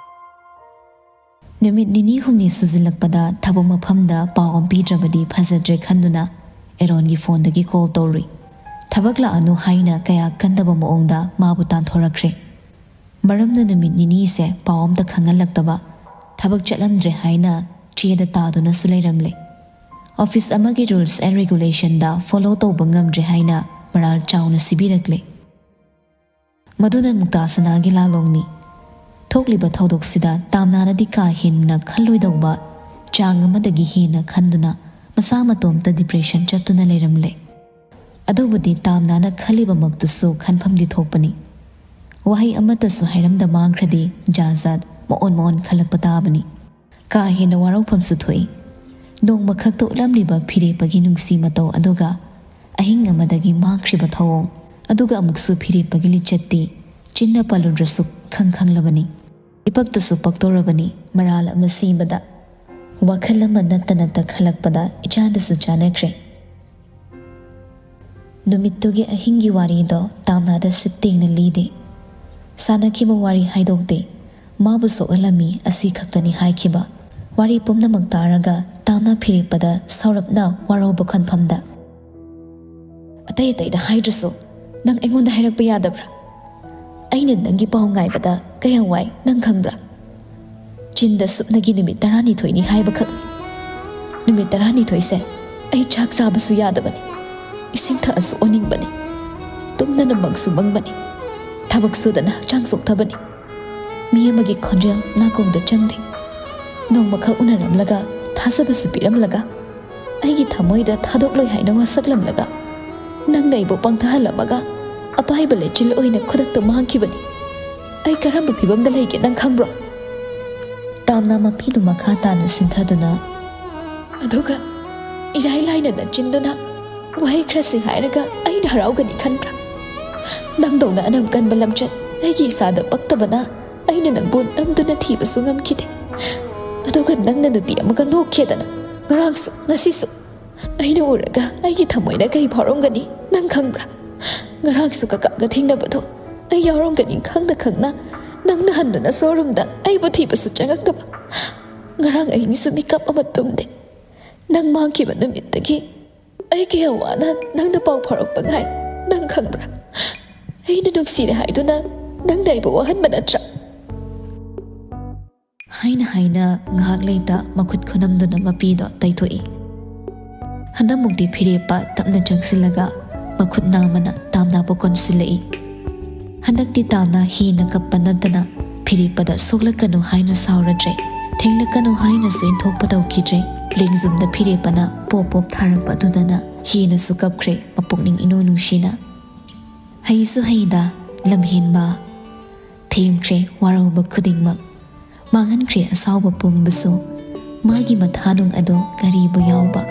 ꯅꯨꯃꯤꯠ ꯅꯤꯅꯤ ꯍꯨꯝꯅꯤ ꯁꯨꯖꯤꯜꯂꯛꯄꯗ ꯊꯕꯛ ꯃꯐꯝꯗ ꯄꯥꯎ ꯑꯃ ꯄꯤꯗ꯭ꯔꯕꯗꯤ ꯐꯖꯗ꯭ꯔꯦ ꯈꯟꯗꯨꯅ ꯑꯦꯔꯣꯟꯒꯤ ꯐꯣꯟꯗꯒꯤ ꯀꯣꯜ ꯇꯧꯔꯨꯏ꯫ ꯊꯕꯛ ꯂꯥꯛꯑꯅꯨ ꯍꯥꯏꯅ ꯀꯌꯥ ꯀꯟꯗꯕ ꯃꯑꯣꯡꯗ ꯃꯥꯕꯨ ꯇꯥꯟꯊꯣꯔꯛꯈ꯭ꯔꯦ꯫ ꯃꯔꯝꯅ ꯅꯨꯃꯤꯠ ꯅꯤꯅꯤꯁꯦ ꯄꯥꯎ ꯑꯝꯇ ꯈꯪꯍꯜꯂꯛꯇꯕ, ꯊꯕꯛ ꯆꯠꯂꯝꯗ꯭ꯔꯦ ꯍꯥꯏꯅ ꯆꯦꯗ ꯇꯥꯗꯨꯅꯁꯨ ꯂꯩꯔꯝꯂꯦ꯫ ꯑꯣꯐꯤꯁ ꯑꯃꯒꯤ rules and regulationꯗ follow ꯇꯧꯕ ꯉꯝꯗ꯭ꯔꯦ ꯍꯥꯏꯅ ꯃꯔꯥꯜ ꯆꯥꯎꯅ ꯁꯤꯕꯤꯔꯛꯂꯦ꯫ ꯃꯗꯨꯅ ꯃꯨꯛꯇꯥ ꯁꯅꯥꯒꯤ ꯂꯥꯂꯣꯡꯅꯤ꯫ ꯊꯣꯛꯂꯤꯕ ꯊꯧꯗꯣꯛꯁꯤꯗ ꯇꯥꯝꯅꯥꯅꯗꯤ ꯀꯥ ꯍꯦꯟꯅ ꯈꯜꯂꯣꯏꯗꯧꯕ ꯆꯥꯡ ꯑꯃꯗꯒꯤ ꯍꯦꯟꯅ ꯈꯟꯗꯨꯅ ꯃꯁꯥ ꯃꯇꯣꯝꯇ depression ꯆꯠꯇꯨꯅ ꯂꯩꯔꯝꯂꯦ꯫ ꯑꯗꯨꯕꯨꯗꯤ ꯇꯥꯝꯅꯥꯅ ꯈꯜꯂꯤꯕꯃꯛꯇꯨꯁꯨ ꯈꯟꯐꯝꯗꯤ ꯊꯣꯛꯄꯅꯤ꯫ ꯋꯥꯍꯩ ꯑꯃꯠꯇꯁꯨ ꯍꯥꯏꯔꯝꯗ ꯃꯥꯡꯈ꯭ꯔꯗꯤ ꯖꯥꯠ ꯖꯥꯠ ꯃꯑꯣꯟ ꯃꯑꯣꯟ ꯈꯜꯂꯛꯄ ꯇꯥꯕꯅꯤ꯫ ꯀꯥ ꯍꯦꯟꯅ ꯋꯥꯔꯧꯐꯝꯁꯨ ꯊꯣꯛꯏ꯫ ꯅꯣꯡꯃ ꯈꯛꯇ ꯎꯠꯂꯝꯂꯤꯕ ꯐꯤꯔꯦꯞꯄꯒꯤ ꯅꯨꯡꯁꯤ ꯃꯇꯧ ꯑꯗꯨꯒ ꯑꯍꯤꯡ ꯑꯃꯗꯒꯤ ꯃꯥꯡꯈ꯭ꯔꯤꯕ ꯊꯧꯑꯣꯡ ꯑꯗꯨꯒ ꯑꯃꯨꯛꯁꯨ ꯐꯤꯔꯦꯞꯄꯒꯤ ꯂꯤꯆꯠꯇꯤ ꯆꯤꯟꯅ ꯄꯜꯂꯨꯗ꯭ꯔꯁꯨ ꯈꯪ ꯈꯪꯂꯕꯅꯤ꯫ ꯏꯄꯛꯇꯁꯨ ꯄꯛꯇꯧꯔꯕꯅꯤ꯫ ꯃꯔꯥꯜ ꯑꯃ ꯁꯤꯕꯗ ꯋꯥꯈꯜ ꯑꯃ ꯅꯠꯇ ꯅꯠꯇ ꯈꯜꯂꯛꯄꯗ ꯏꯆꯥꯗꯁꯨ ꯆꯥꯅꯈ꯭ꯔꯦ꯫ ꯅꯨꯃꯤꯠꯇꯨꯒꯤ ꯑꯍꯤꯡꯒꯤ ꯋꯥꯔꯤꯗꯣ ꯇꯥꯝꯅꯥꯗ ꯁꯤꯠ ꯇꯦꯡꯅ ꯂꯤꯗꯦ꯫ ꯁꯥꯟꯅꯈꯤꯕ ꯋꯥꯔꯤ ꯍꯥꯏꯗꯣꯛꯇꯦ꯫ ꯃꯥꯕꯨ ꯁꯣꯛꯍꯜꯂꯝꯃꯤ ꯑꯁꯤ ꯈꯛꯇꯅꯤ ꯍꯥꯏꯈꯤꯕ꯫ ꯋꯥꯔꯤ ꯄꯨꯝꯅꯃꯛ ꯇꯥꯔꯒ ꯇꯥꯝꯅꯥ ꯐꯤꯔꯦꯞꯄꯗ ꯁꯥꯎꯔꯞꯅ ꯋꯥꯔꯧꯕ ꯈꯟꯐꯝꯗ꯫ "ꯑꯇꯩ ꯑꯇꯩꯗ ꯍꯥꯏꯗ꯭ꯔꯁꯨ ꯅꯪ ꯑꯩꯉꯣꯟꯗ ꯍꯥꯏꯔꯛꯄ ꯌꯥꯗꯕ꯭ꯔꯥ? ꯑꯩꯅ ꯅꯪꯒꯤ ꯄꯥꯎ ꯉꯥꯏꯕꯗ ꯀꯌꯥꯝ ꯋꯥꯏ ꯅꯪ ꯈꯪꯕ꯭ꯔꯥ? ꯆꯤꯟꯗ ꯁꯨꯞꯅꯒꯤ ꯅꯨꯃꯤꯠ ꯇꯔꯥꯅꯤꯊꯣꯏꯅꯤ ꯍꯥꯏꯕꯈꯛꯅꯤ꯫ ꯅꯨꯃꯤꯠ ꯇꯔꯥꯅꯤꯊꯣꯏꯁꯦ ꯑꯩ ꯆꯥꯛ ꯆꯥꯕꯁꯨ ꯌꯥꯗꯕꯅꯤ, ꯏꯁꯤꯡ ꯊꯛꯑꯁꯨ ꯑꯣꯅꯤꯡꯕꯅꯤ, ꯇꯨꯝꯗꯅ ꯃꯪꯁꯨ ꯃꯪꯕꯅꯤ, ꯊꯕꯛ ꯁꯨꯗꯅ ꯍꯛꯆꯥꯡ ꯆꯣꯛꯊꯕꯅꯤ꯫ ꯃꯤ ꯑꯃꯒꯤ ꯈꯣꯟꯖꯦꯜ ꯅꯥꯀꯣꯡꯗ ꯆꯪꯗꯦ꯫ ꯅꯣꯡꯃꯈꯛ ꯎꯅꯔꯝꯂꯒ ꯊꯥꯖꯕꯁꯨ ꯄꯤꯔꯝꯂꯒ ꯑꯩꯒꯤ ꯊꯃꯣꯏꯗ ꯊꯥꯗꯣꯛꯂꯣꯏ ꯍꯥꯏꯅ ꯋꯥꯁꯛꯂꯝꯂꯒ ꯅꯪꯅ ꯑꯩꯕꯨ ꯄꯪꯊꯍꯜꯂꯝꯃꯒ ꯑꯄꯥꯏꯕ ꯂꯩꯆꯤꯜ ꯑꯣꯏꯅ ꯈꯨꯗꯛꯇ ꯃꯥꯡꯈꯤꯕꯅꯤ꯫ ꯑꯩ ꯀꯔꯝꯕ ꯐꯤꯕꯝꯗ ꯂꯩꯒꯦ ꯅꯪ ꯈꯪꯕ꯭ꯔꯣ? ꯇꯥꯝꯅ ꯃꯄꯤꯗꯨ ꯃꯈꯥ ꯇꯥꯅ ꯁꯤꯟꯊꯗꯨꯅ, ꯑꯗꯨꯒ ꯏꯔꯥꯏ ꯂꯥꯏꯅ ꯅꯆꯤꯟꯗꯨꯅ ꯋꯥꯍꯩ ꯈꯔꯁꯤ ꯍꯥꯏꯔꯒ ꯑꯩꯅ ꯍꯔꯥꯎꯒꯅꯤ ꯈꯟꯕ꯭ꯔꯥ? ꯅꯪꯗꯧꯅ ꯑꯅꯝ ꯀꯟꯕ ꯂꯝꯆꯠ ꯑꯩꯒꯤ ꯏꯁꯥꯗ ꯄꯛꯇꯕꯅ ꯑꯩꯅ ꯅꯪꯕꯨ ꯅꯝꯗꯨꯅ ꯊꯤꯕꯁꯨ ꯉꯝꯈꯤꯗꯦ꯫ ꯑꯗꯨꯒ ꯅꯪꯅ ꯅꯨꯄꯤ ꯑꯃꯒ ꯅꯣꯛꯈꯤꯗꯅ ꯉꯔꯥꯡꯁꯨ ꯉꯁꯤꯁꯨ꯫ ꯑꯩꯅ ꯎꯔꯒ ꯑꯩꯒꯤ ꯊꯃꯣꯏꯅ ꯀꯩ ꯐꯥꯎꯔꯝꯒꯅꯤ ꯅꯪ ꯈꯪꯕ꯭ꯔꯥ? ꯉꯔꯥꯡꯁꯨ ꯀꯀꯥꯒ ꯊꯦꯡꯅꯕꯗꯣ ꯑꯩ ꯌꯥꯎꯔꯝꯒꯅꯤ ꯈꯪꯅ ꯈꯪꯅ ꯅꯪꯅ ꯍꯟꯗꯨꯅ ꯁꯣꯔꯨꯝꯗ ꯑꯩꯕꯨ ꯊꯤꯕꯁꯨ ꯆꯪꯉꯛꯇꯕ꯫ ꯉꯔꯥꯡ ꯑꯍꯤꯡꯁꯨ ꯃꯤꯀꯞ ꯑꯃ ꯇꯨꯝꯗꯦ꯫ ꯅꯪ ꯃꯥꯡꯈꯤꯕ ꯅꯨꯃꯤꯠꯇꯒꯤ ꯑꯩ ꯀꯌꯥ ꯋꯥꯅ ꯅꯪꯅ ꯄꯥꯎ ꯐꯥꯎꯔꯛꯄ ꯉꯥꯏ ꯅꯪ ꯈꯪꯕ꯭ꯔꯥ? ꯑꯩꯅ ꯅꯨꯡꯁꯤꯔꯦ ꯍꯥꯏꯗꯨꯅ ꯅꯪꯅ ꯑꯩꯕꯨ ꯋꯥꯍꯟꯕ ꯅꯠꯇ꯭ꯔꯥ? ꯍꯥꯏꯅ ꯍꯥꯏꯅ ꯉꯥꯏꯍꯥꯛ ꯂꯩꯇ ꯃꯈꯨꯠ ꯈꯨꯅꯝꯗꯨꯅ ꯃꯄꯤꯗꯣ ꯇꯩꯊꯣꯛꯏ꯫ ꯍꯟꯗꯛꯃꯨꯛꯇꯤ ꯐꯤꯔꯦꯞꯄ ꯇꯞꯅ ꯆꯪꯁꯤꯜꯂꯒ ꯃꯈꯨꯠ ꯅꯥꯝꯃꯅ ꯇꯥꯝꯅꯥꯕꯨ ꯀꯣꯟꯁꯤꯜꯂꯛꯏ꯫ ꯍꯟꯗꯛꯇꯤ ꯇꯥꯝꯅꯥ ꯍꯦꯟꯅ ꯀꯞꯄ ꯅꯠꯇꯅ ꯐꯤꯔꯦꯞꯄꯗ ꯁꯣꯛꯂꯛꯀꯅꯨ ꯍꯥꯏꯅ ꯁꯥꯎꯔꯗ꯭ꯔꯦ, ꯊꯦꯡꯂꯛꯀꯅꯨ ꯍꯥꯏꯅꯁꯨ ꯏꯟꯊꯣꯛꯄ ꯇꯧꯈꯤꯗ꯭ꯔꯦ꯫ ꯂꯦꯡꯖꯨꯝꯗ ꯐꯤꯔꯦꯞꯄꯅ ꯄꯣꯞ ꯄꯣꯞ ꯊꯥꯔꯛꯄ ꯑꯗꯨꯗꯅ ꯍꯦꯟꯅꯁꯨ ꯀꯞꯈ꯭ꯔꯦ ꯃꯄꯨꯛꯅꯤꯡ ꯏꯅꯨ ꯅꯨꯡꯁꯤꯅ꯫ ꯍꯩꯁꯨ ꯍꯩꯗ, ꯂꯝꯍꯦꯟꯕ, ꯊꯦꯝꯈ꯭ꯔꯦ ꯋꯥꯔꯧꯕ ꯈꯨꯗꯤꯡꯃꯛ꯫ ꯃꯥꯡꯍꯟꯈ꯭ꯔꯦ ꯑꯁꯥꯎꯕ ꯄꯨꯝꯕꯁꯨ꯫ ꯃꯥꯒꯤ ꯃꯊꯥꯅꯨꯡ ꯑꯗꯣ ꯀꯔꯤꯕꯨ ꯌꯥꯎꯕ?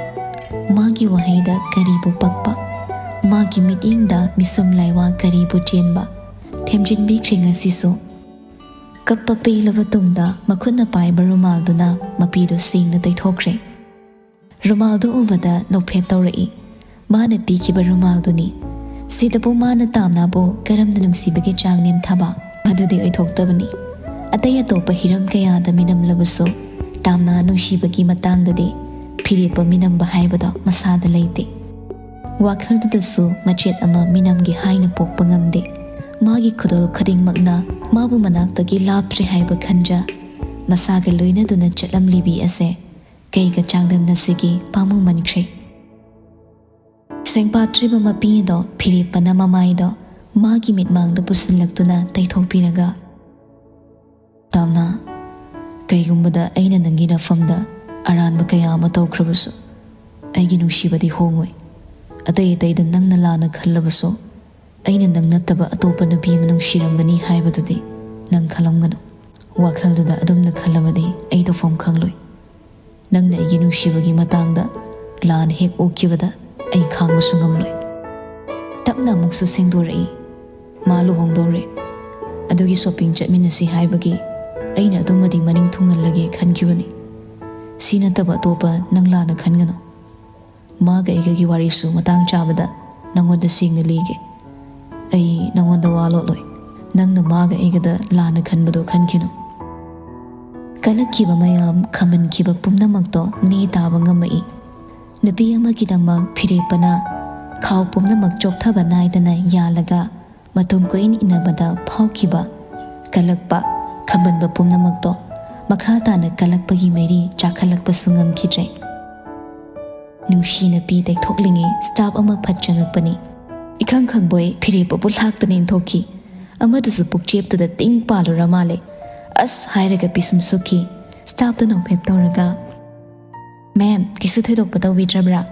ꯃꯥꯒꯤ ꯋꯥꯍꯩꯗ ꯀꯔꯤꯕꯨ ꯄꯛꯄ? ꯃꯥꯒꯤ ꯃꯤꯠꯌꯦꯡꯗ ꯃꯤꯁꯨꯝ ꯂꯥꯏꯋꯥ ꯀꯔꯤꯕꯨ ꯆꯦꯟꯕ? ꯊꯦꯝꯖꯤꯟꯕꯤꯈ꯭ꯔꯦ ꯉꯁꯤꯁꯨ꯫ ꯀꯞꯄ ꯄꯦꯜꯂꯕ ꯇꯨꯡꯗ ꯃꯈꯨꯠꯅ ꯄꯥꯏꯕ ꯔꯨꯃꯥꯜꯗꯨꯅ ꯃꯄꯤꯗꯨ ꯁꯦꯡꯅ ꯇꯩꯊꯣꯛꯈ꯭ꯔꯦ꯫ ꯔꯨꯃꯥꯜꯗꯨ ꯎꯕꯗ ꯅꯣꯛꯐꯦꯠ ꯇꯧꯔꯛꯏ꯫ ꯃꯥꯅ ꯄꯤꯈꯤꯕ ꯔꯨꯃꯥꯜꯗꯨꯅꯤ꯫ ꯁꯤꯗꯕꯨ ꯃꯥꯅ ꯇꯥꯝꯅꯥꯕꯨ ꯀꯔꯝꯅ ꯅꯨꯡꯁꯤꯕꯒꯤ ꯆꯥꯡ ꯅꯦꯝꯊꯕ? ꯑꯗꯨꯗꯤ ꯑꯣꯏꯊꯣꯛꯇꯕꯅꯤ꯫ ꯑꯇꯩ ꯑꯇꯣꯞꯄ ꯍꯤꯔꯝ ꯀꯌꯥꯗ ꯃꯤꯅꯝꯂꯕꯁꯨ, ꯇꯥꯝꯅꯥ ꯅꯨꯡꯁꯤꯕꯒꯤ ꯃꯇꯥꯡꯗꯗꯤ ꯐꯤꯔꯦꯞꯄ ꯃꯤꯅꯝꯕ ꯍꯥꯏꯕꯗꯣ ꯃꯁꯥꯗ ꯂꯩꯇꯦ꯫ ꯋꯥꯈꯜꯗꯨꯗꯁꯨ ꯃꯆꯦꯠ ꯑꯃ ꯃꯤꯅꯝꯒꯦ ꯍꯥꯏꯅ ꯄꯣꯛꯄ ꯉꯝꯗꯦ꯫ ꯃꯥꯒꯤ ꯈꯨꯗꯣꯜ ꯈꯨꯗꯤꯡꯃꯛꯅ ꯃꯥꯕꯨ ꯃꯅꯥꯛꯇꯒꯤ ꯂꯥꯞꯇ꯭ꯔꯦ ꯍꯥꯏꯕ ꯈꯟꯖ, ꯃꯁꯥꯒ ꯂꯣꯏꯅꯗꯨꯅ ꯆꯠꯂꯝꯂꯤꯕꯤ ꯑꯁꯦ ꯀꯩꯒ ꯆꯥꯡꯗꯝꯅꯁꯤꯒꯦ ꯄꯥꯝꯃꯨꯃꯟꯈ꯭ꯔꯦ꯫ ꯁꯦꯡꯄꯥꯠꯇ꯭ꯔꯤꯕ ꯃꯄꯤ ꯑꯗꯣ ꯐꯤꯔꯦꯞꯄꯅ ꯃꯃꯥꯏꯗꯣ ꯃꯥꯒꯤ ꯃꯤꯠꯃꯥꯡꯗ ꯄꯨꯁꯤꯜꯂꯛꯇꯨꯅ ꯇꯩꯊꯣꯛꯄꯤꯔꯒ, "ꯇꯥꯝꯅꯥ, ꯀꯩꯒꯨꯝꯕꯗ ꯑꯩꯅ ꯅꯪꯒꯤ ꯅꯐꯝꯗ ꯑꯔꯥꯟꯕ ꯀꯌꯥ ꯑꯃ ꯇꯧꯈ꯭ꯔꯕꯁꯨ, ꯑꯩꯒꯤ ꯅꯨꯡꯁꯤꯕꯗꯤ ꯍꯣꯡꯉꯣꯏ꯫ ꯑꯇꯩ ꯑꯇꯩꯗ ꯅꯪꯅ ꯂꯥꯟꯅ ꯈꯜꯂꯕꯁꯨ, ꯑꯩꯅ ꯅꯪ ꯅꯠꯇꯕ ꯑꯇꯣꯞꯄ ꯅꯨꯄꯤ ꯑꯃ ꯅꯨꯡꯁꯤꯔꯝꯒꯅꯤ ꯍꯥꯏꯕꯗꯨꯗꯤ ꯅꯪ ꯈꯜꯂꯝꯒꯅꯨ꯫ ꯋꯥꯈꯜꯗꯨꯗ ꯑꯗꯨꯝꯅ ꯈꯜꯂꯕꯗꯤ ꯑꯩ ꯇꯧꯐꯝ ꯈꯪꯂꯣꯏ꯫ ꯅꯪꯅ ꯑꯩꯒꯤ ꯅꯨꯡꯁꯤꯕꯒꯤ ꯃꯇꯥꯡꯗ ꯂꯥꯟ ꯍꯦꯛ ꯑꯣꯛꯈꯤꯕꯗ ꯑꯩ ꯈꯥꯡꯕꯁꯨ ꯉꯝꯂꯣꯏ꯫ ꯇꯞꯅ ꯑꯃꯨꯛꯁꯨ ꯁꯦꯡꯗꯣꯔꯛꯏ꯫ ꯃꯥ ꯂꯨꯍꯣꯡꯗꯧꯔꯦ꯫ ꯑꯗꯨꯒꯤ ꯁꯣꯄꯤꯡ ꯆꯠꯃꯤꯟꯅꯁꯤ ꯍꯥꯏꯕꯒꯤ ꯑꯩꯅ ꯑꯗꯨꯃꯗꯤ ꯃꯅꯤꯡ ꯊꯨꯡꯍꯜꯂꯒꯦ ꯈꯟꯈꯤꯕꯅꯤ꯫ ꯁꯤ ꯅꯠꯇꯕ ꯑꯇꯣꯞꯄ ꯅꯪ ꯂꯥꯟꯅ ꯈꯟꯒꯅꯨ꯫ ꯃꯥꯒ ꯑꯩꯒꯒꯤ ꯋꯥꯔꯤꯁꯨ ꯃꯇꯥꯡ ꯆꯥꯕꯗ ꯅꯪꯉꯣꯟꯗ ꯁꯦꯡꯅ ꯂꯤꯒꯦ꯫ ꯑꯩ ꯅꯪꯉꯣꯟꯗ ꯋꯥ ꯂꯣꯠꯂꯣꯏ꯫ ꯅꯪꯅ ꯃꯥꯒ ꯑꯩꯒꯗ ꯂꯥꯟꯅ ꯈꯟꯕꯗꯣ ꯈꯟꯈꯤꯅꯨ꯫ ꯀꯜꯂꯛꯈꯤꯕ ꯃꯌꯥꯝ, ꯈꯝꯕꯟꯈꯤꯕ ꯄꯨꯝꯅꯃꯛꯇꯣ ꯅꯦ ꯇꯥꯕ ꯉꯝꯃꯛꯏ꯫ ꯅꯨꯄꯤ ꯑꯃꯒꯤꯗꯃꯛ ꯐꯤꯔꯦꯞꯄꯅ ꯈꯥꯎ ꯄꯨꯝꯅꯃꯛ ꯆꯣꯛꯊꯕ ꯅꯥꯏꯗꯅ ꯌꯥꯜꯂꯒ ꯃꯇꯝ ꯀꯨꯏꯅ ꯏꯟꯅꯕꯗ ꯐꯥꯎꯈꯤꯕ ꯀꯜꯂꯛꯄ, ꯈꯝꯕꯟꯕ ꯄꯨꯝꯅꯃꯛꯇꯣ ꯃꯈꯥ ꯇꯥꯅ ꯀꯜꯂꯛꯄꯒꯤ ꯃꯩꯔꯤ ꯆꯥꯛꯈꯠꯂꯛꯄꯁꯨ ꯉꯝꯈꯤꯗ꯭ꯔꯦ꯫ ꯅꯨꯡꯁꯤꯅ ꯄꯤ ꯇꯩꯊꯣꯛꯂꯤꯉꯩ ꯁ꯭ꯇꯥꯐ ꯑꯃ ꯐꯠ ꯆꯪꯉꯛꯄꯅꯤ꯫ ꯏꯈꯪ ꯈꯪꯕꯣꯏ ꯐꯤꯔꯦꯞꯄꯕꯨ ꯂꯥꯛꯇꯅ ꯏꯟꯊꯣꯛꯈꯤ꯫ ꯑꯃꯗꯨꯁꯨ ꯄꯨꯛꯆꯦꯞꯇꯨꯗ ꯇꯤꯡ ꯄꯥꯜꯂꯨꯔ ꯃꯥꯜꯂꯦ꯫ "ꯑꯁ!" ꯍꯥꯏꯔꯒ ꯄꯤꯁꯨꯝ ꯁꯨꯛꯈꯤ꯫ ꯁ꯭ꯇꯥꯐꯇ ꯅꯣꯛꯐꯦꯠ ꯇꯧꯔꯒ, "ꯃꯦꯝ, ꯀꯩꯁꯨ ꯊꯣꯏꯗꯣꯛꯄ ꯇꯧꯕꯤꯗ꯭ꯔꯕ꯭ꯔꯥ?"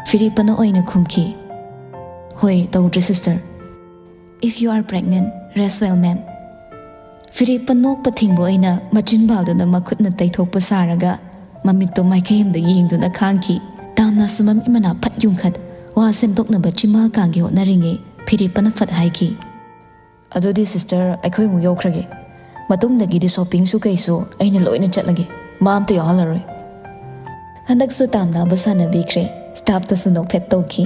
ꯐꯤꯔꯦꯞꯄꯅ ꯑꯣꯏꯅ ꯈꯨꯝꯈꯤ, "ꯍꯣꯏ, ꯇꯧꯗ꯭ꯔꯦ sister. If you are pregnant, rest well, ma'am." ꯐꯤꯔꯦꯞꯄ ꯅꯣꯛꯄ ꯊꯤꯡꯕ ꯑꯣꯏꯅ ꯃꯆꯤꯟꯕꯥꯜꯗꯨꯅ ꯃꯈꯨꯠꯅ ꯇꯩꯊꯣꯛꯄ ꯁꯥꯔꯒ ꯃꯃꯤꯠꯇꯣ ꯃꯥꯏꯀꯩ ꯑꯃꯗ ꯌꯦꯡꯗꯨꯅ ꯈꯥꯡꯈꯤ꯫ ꯇꯥꯝꯅꯥꯁꯨ ꯃꯃꯤꯠ ꯃꯅꯥ ꯐꯠ ꯌꯨꯡꯈꯠ ꯋꯥ ꯁꯦꯝꯗꯣꯛꯅꯕ ꯆꯤꯃꯥ ꯀꯥꯡꯒꯦ ꯍꯣꯠꯅꯔꯤꯉꯩ ꯐꯤꯔꯦꯞꯄꯅ ꯐꯠ ꯍꯥꯏꯈꯤ, "ꯑꯗꯨꯗꯤ ꯁꯤꯁꯇꯔ, ꯑꯩꯈꯣꯏ ꯑꯃꯨꯛ ꯌꯧꯈ꯭ꯔꯒꯦ꯫ ꯃꯇꯨꯡꯗꯒꯤꯗꯤ ꯁꯣꯄꯤꯡꯁꯨ ꯀꯩꯁꯨ ꯑꯩꯅ ꯂꯣꯏꯅ ꯆꯠꯂꯒꯦ꯫ ꯃꯥ ꯑꯝꯇ ꯌꯥꯎꯍꯜꯂꯔꯣꯏ꯫" ꯍꯟꯗꯛꯁꯨ ꯇꯥꯝꯅꯥꯕ ꯁꯥꯟꯅꯕꯤꯈ꯭ꯔꯦ꯫ ꯁ꯭ꯇꯥꯐꯇꯁꯨ ꯅꯣꯛꯐꯦꯠ ꯇꯧꯈꯤ꯫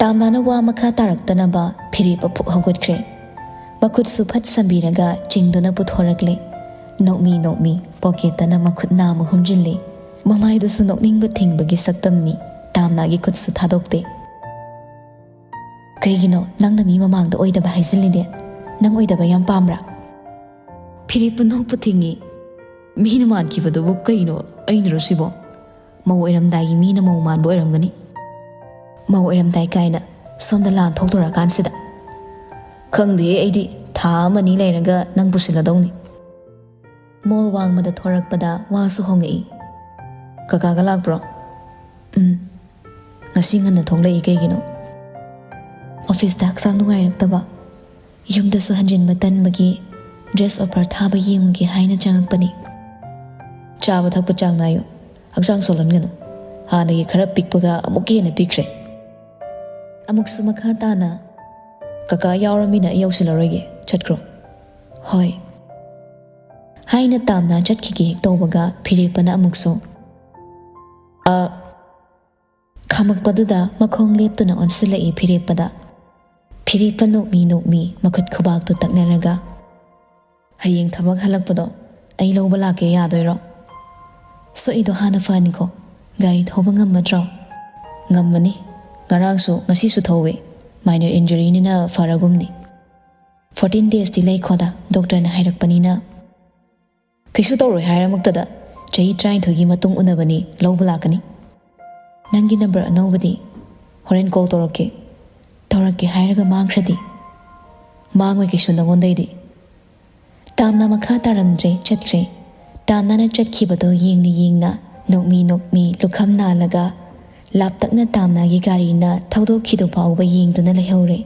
ꯇꯥꯝꯅꯥꯅ ꯋꯥ ꯃꯈꯥ ꯇꯥꯔꯛꯇꯅꯕ ꯐꯤꯔꯦꯞꯄ ꯐꯨꯛ ꯍꯧꯒꯠꯈ꯭ꯔꯦ꯫ ꯃꯈꯨꯠꯁꯨ ꯐꯠ ꯁꯝꯕꯤꯔꯒ ꯆꯤꯡꯗꯨꯅ ꯄꯨꯊꯣꯔꯛꯂꯦ꯫ ꯅꯣꯛꯃꯤ ꯅꯣꯛꯃꯤ ꯄꯣꯀꯦꯠꯇꯅ ꯃꯈꯨꯠ ꯅꯥꯝꯃ ꯍꯨꯝꯖꯤꯜꯂꯦ꯫ ꯃꯃꯥꯏꯗꯨꯁꯨ ꯅꯣꯛꯅꯤꯡꯕ ꯊꯤꯡꯕꯒꯤ ꯁꯛꯇꯝꯅꯤ꯫ ꯇꯥꯝꯅꯥꯒꯤ ꯈꯨꯠꯁꯨ ꯊꯥꯗꯣꯛꯇꯦ꯫ "ꯀꯩꯒꯤꯅꯣ ꯅꯪꯅ ꯃꯤ ꯃꯃꯥꯡꯗ ꯑꯣꯏꯗꯕ ꯍꯥꯏꯖꯤꯜꯂꯤꯗꯤ? ꯅꯪ ꯑꯣꯏꯗꯕ ꯌꯥꯝ ꯄꯥꯝꯕ꯭ꯔꯥ?" ꯐꯤꯔꯦꯞꯄ ꯅꯣꯛꯄ ꯊꯤꯡꯉꯤ꯫ ꯃꯤꯅ ꯃꯥꯟꯈꯤꯕꯗꯨꯕꯨ ꯀꯩꯅꯣ, ꯑꯩꯅꯔꯣ ꯁꯤꯕꯣ? ꯃꯧ ꯑꯣꯏꯔꯝꯗꯥꯏꯒꯤ ꯃꯤꯅ ꯃꯧ ꯃꯥꯟꯕ ꯑꯣꯏꯔꯝꯒꯅꯤ꯫ ꯃꯧ ꯑꯣꯏꯔꯝꯗꯥꯏ ꯀꯥꯏꯅ, ꯁꯣꯝꯗ ꯂꯥꯟ ꯊꯣꯛꯇꯣꯔꯀꯥꯟꯁꯤꯗ꯫ ꯈꯪꯗꯦꯍꯦ ꯑꯩꯗꯤ, ꯊꯥ ꯑꯃꯅꯤ ꯂꯩꯔꯒ ꯅꯪ ꯄꯨꯁꯤꯜꯂꯗꯧꯅꯤ꯫ ꯃꯣꯜ ꯋꯥꯡꯃꯗ ꯊꯣꯔꯛꯄꯗ ꯋꯥꯁꯨ ꯍꯣꯡꯉꯛꯏ꯫ "ꯀꯀꯥꯒ ꯂꯥꯛꯄ꯭ꯔꯣ?" "ꯎꯝ꯫ ꯉꯁꯤ ꯉꯟꯅ ꯊꯣꯛꯂꯛꯏ ꯀꯩꯒꯤꯅꯣ?" ꯑꯣꯐꯤꯁꯇ ꯍꯛꯆꯥꯡ ꯅꯨꯡꯉꯥꯏꯔꯛꯇꯕ, ꯌꯨꯝꯗꯁꯨ ꯍꯟꯖꯤꯟꯕ ꯇꯟꯕꯒꯤ dress offer ꯊꯥꯕ ꯌꯦꯡꯉꯨꯒꯦ ꯍꯥꯏꯅ ꯆꯪꯉꯛꯄꯅꯤ꯫ ꯆꯥꯕ ꯊꯛꯄ ꯆꯥꯡ ꯅꯥꯏꯌꯨ, ꯍꯛꯆꯥꯡ ꯁꯣꯜꯍꯟꯒꯅꯨ꯫ ꯍꯥꯟꯅꯒꯤ ꯈꯔ ꯄꯤꯛꯄꯒ ꯑꯃꯨꯛꯀ ꯍꯦꯟꯅ ꯄꯤꯛꯈ꯭ꯔꯦ꯫ ꯑꯃꯨꯛꯁꯨ ꯃꯈꯥ ꯇꯥꯅ, "ꯀꯀꯥ ꯌꯥꯎꯔꯃꯤꯅ ꯑꯩ ꯌꯧꯁꯤꯜꯂꯔꯣꯏꯒꯦ, ꯆꯠꯈ꯭ꯔꯣ"꯫ "ꯍꯣꯏ" ꯍꯥꯏꯅ ꯇꯥꯝꯅ ꯆꯠꯈꯤꯒꯦ ꯍꯦꯛ ꯇꯧꯕꯒ, ꯐꯤꯔꯦꯞꯄꯅ ꯑꯃꯨꯛꯁꯨ, "ꯑ" ꯈꯥꯝꯃꯛꯄꯗꯨꯗ ꯃꯈꯣꯡ ꯂꯦꯞꯇꯨꯅ ꯑꯣꯟꯁꯤꯜꯂꯛꯏ ꯐꯤꯔꯦꯞꯄꯗ꯫ ꯐꯤꯔꯦꯞꯄ ꯅꯣꯛꯃꯤ ꯅꯣꯛꯃꯤ ꯃꯈꯨꯠ ꯈꯨꯕꯥꯛꯇꯨ ꯇꯛꯅꯔꯒ, "ꯍꯌꯦꯡ ꯊꯕꯛ ꯍꯜꯂꯛꯄꯗꯣ ꯑꯩ ꯂꯧꯕ ꯂꯥꯛꯀꯦ, ꯌꯥꯗꯣꯏꯔꯣ? ꯁꯣꯛꯏꯗꯣ ꯍꯥꯟꯅ ꯐꯍꯟꯈꯣ꯫ ꯒꯥꯔꯤ ꯊꯧꯕ ꯉꯝꯃꯗ꯭ꯔꯣ?" "ꯉꯝꯃꯅꯤ꯫ ꯉꯔꯥꯡꯁꯨ ꯉꯁꯤꯁꯨ ꯊꯧꯋꯦ꯫ Minor injuryꯅꯤꯅ ꯐꯔꯒꯨꯝꯅꯤ꯫ Fourteen daysꯇꯤ ꯂꯩꯈꯣꯗ, doctorꯅ ꯍꯥꯏꯔꯛꯄꯅꯤꯅ"꯫ "ꯀꯩꯁꯨ ꯇꯧꯔꯣꯏ ꯍꯥꯏꯔꯃꯛꯇꯗ, ꯆꯍꯤ ꯇꯔꯥꯅꯤꯊꯣꯏꯒꯤ ꯃꯇꯨꯡ ꯎꯅꯕꯅꯤ, ꯂꯧꯕ ꯂꯥꯛꯀꯅꯤ꯫ ꯅꯪꯒꯤ number ꯑꯅꯧꯕꯗꯤ?" "ꯍꯣꯔꯦꯟ call ꯇꯧꯔꯛꯀꯦ"꯫ "ꯇꯧꯔꯛꯀꯦ ꯍꯥꯏꯔꯒ ꯃꯥꯡꯈ꯭ꯔꯗꯤ?" "ꯃꯥꯡꯉꯣꯏ ꯀꯩꯁꯨ ꯅꯉꯣꯟꯗꯩꯗꯤ"꯫ ꯇꯥꯝꯅ ꯃꯈꯥ ꯇꯥꯔꯝꯗ꯭ꯔꯦ, ꯆꯠꯈ꯭ꯔꯦ꯫ ꯇꯥꯝꯅꯅ ꯆꯠꯈꯤꯕꯗꯣ ꯌꯦꯡꯅ ꯌꯦꯡꯅ, ꯅꯣꯛꯃꯤ ꯅꯣꯛꯃꯤ ꯂꯨꯈꯝ ꯅꯥꯜꯂꯒ, ꯂꯥꯞꯇꯛꯅ ꯇꯥꯝꯅꯒꯤ ꯒꯥꯔꯤꯅ ꯊꯧꯗꯣꯛꯈꯤꯗꯨ ꯐꯥꯎꯕ ꯌꯦꯡꯗꯨꯅ ꯂꯩꯍꯧꯔꯦ꯫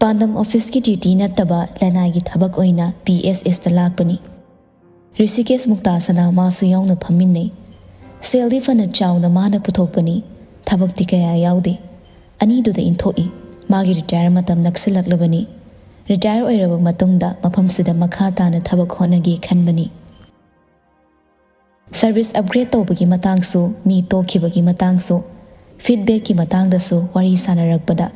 ꯄꯥꯟꯗꯝ ꯑꯣꯐꯤꯁꯀꯤ duty ꯅꯠꯇꯕ ꯂꯅꯥꯏꯒꯤ ꯊꯕꯛ ꯑꯣꯏꯅ P S Sꯇ ꯂꯥꯛꯄꯅꯤ꯫ ꯔꯤꯁꯤꯀꯦꯁ ꯃꯨꯛꯇꯥ ꯁꯅꯥ ꯃꯥꯁꯨ ꯌꯥꯎꯅ ꯐꯝꯃꯤꯟꯅꯩ꯫ ꯁꯦꯜꯗꯤ ꯐꯅ ꯆꯥꯎꯅ ꯃꯥꯅ ꯄꯨꯊꯣꯛꯄꯅꯤ, ꯊꯕꯛꯇꯤ ꯀꯌꯥ ꯌꯥꯎꯗꯦ꯫ ꯑꯅꯤꯗꯨꯗ ꯏꯟꯊꯣꯛꯏ꯫ ꯃꯥꯒꯤ retire ꯃꯇꯝ ꯅꯛꯁꯤꯜꯂꯛꯂꯕꯅꯤ꯫ Retire ꯑꯣꯏꯔꯕ ꯃꯇꯨꯡꯗ ꯃꯐꯝꯁꯤꯗ ꯃꯈꯥ ꯇꯥꯅ ꯊꯕꯛ ꯍꯣꯠꯅꯒꯦ ꯈꯟꯕꯅꯤ꯫ Service upgrade ꯇꯧꯕꯒꯤ ꯃꯇꯥꯡꯁꯨ, ꯃꯤ ꯇꯣꯛꯈꯤꯕꯒꯤ ꯃꯇꯥꯡꯁꯨ, feedbackꯀꯤ ꯃꯇꯥꯡꯗꯁꯨ ꯋꯥꯔꯤ ꯁꯥꯟꯅꯔꯛꯄꯗ,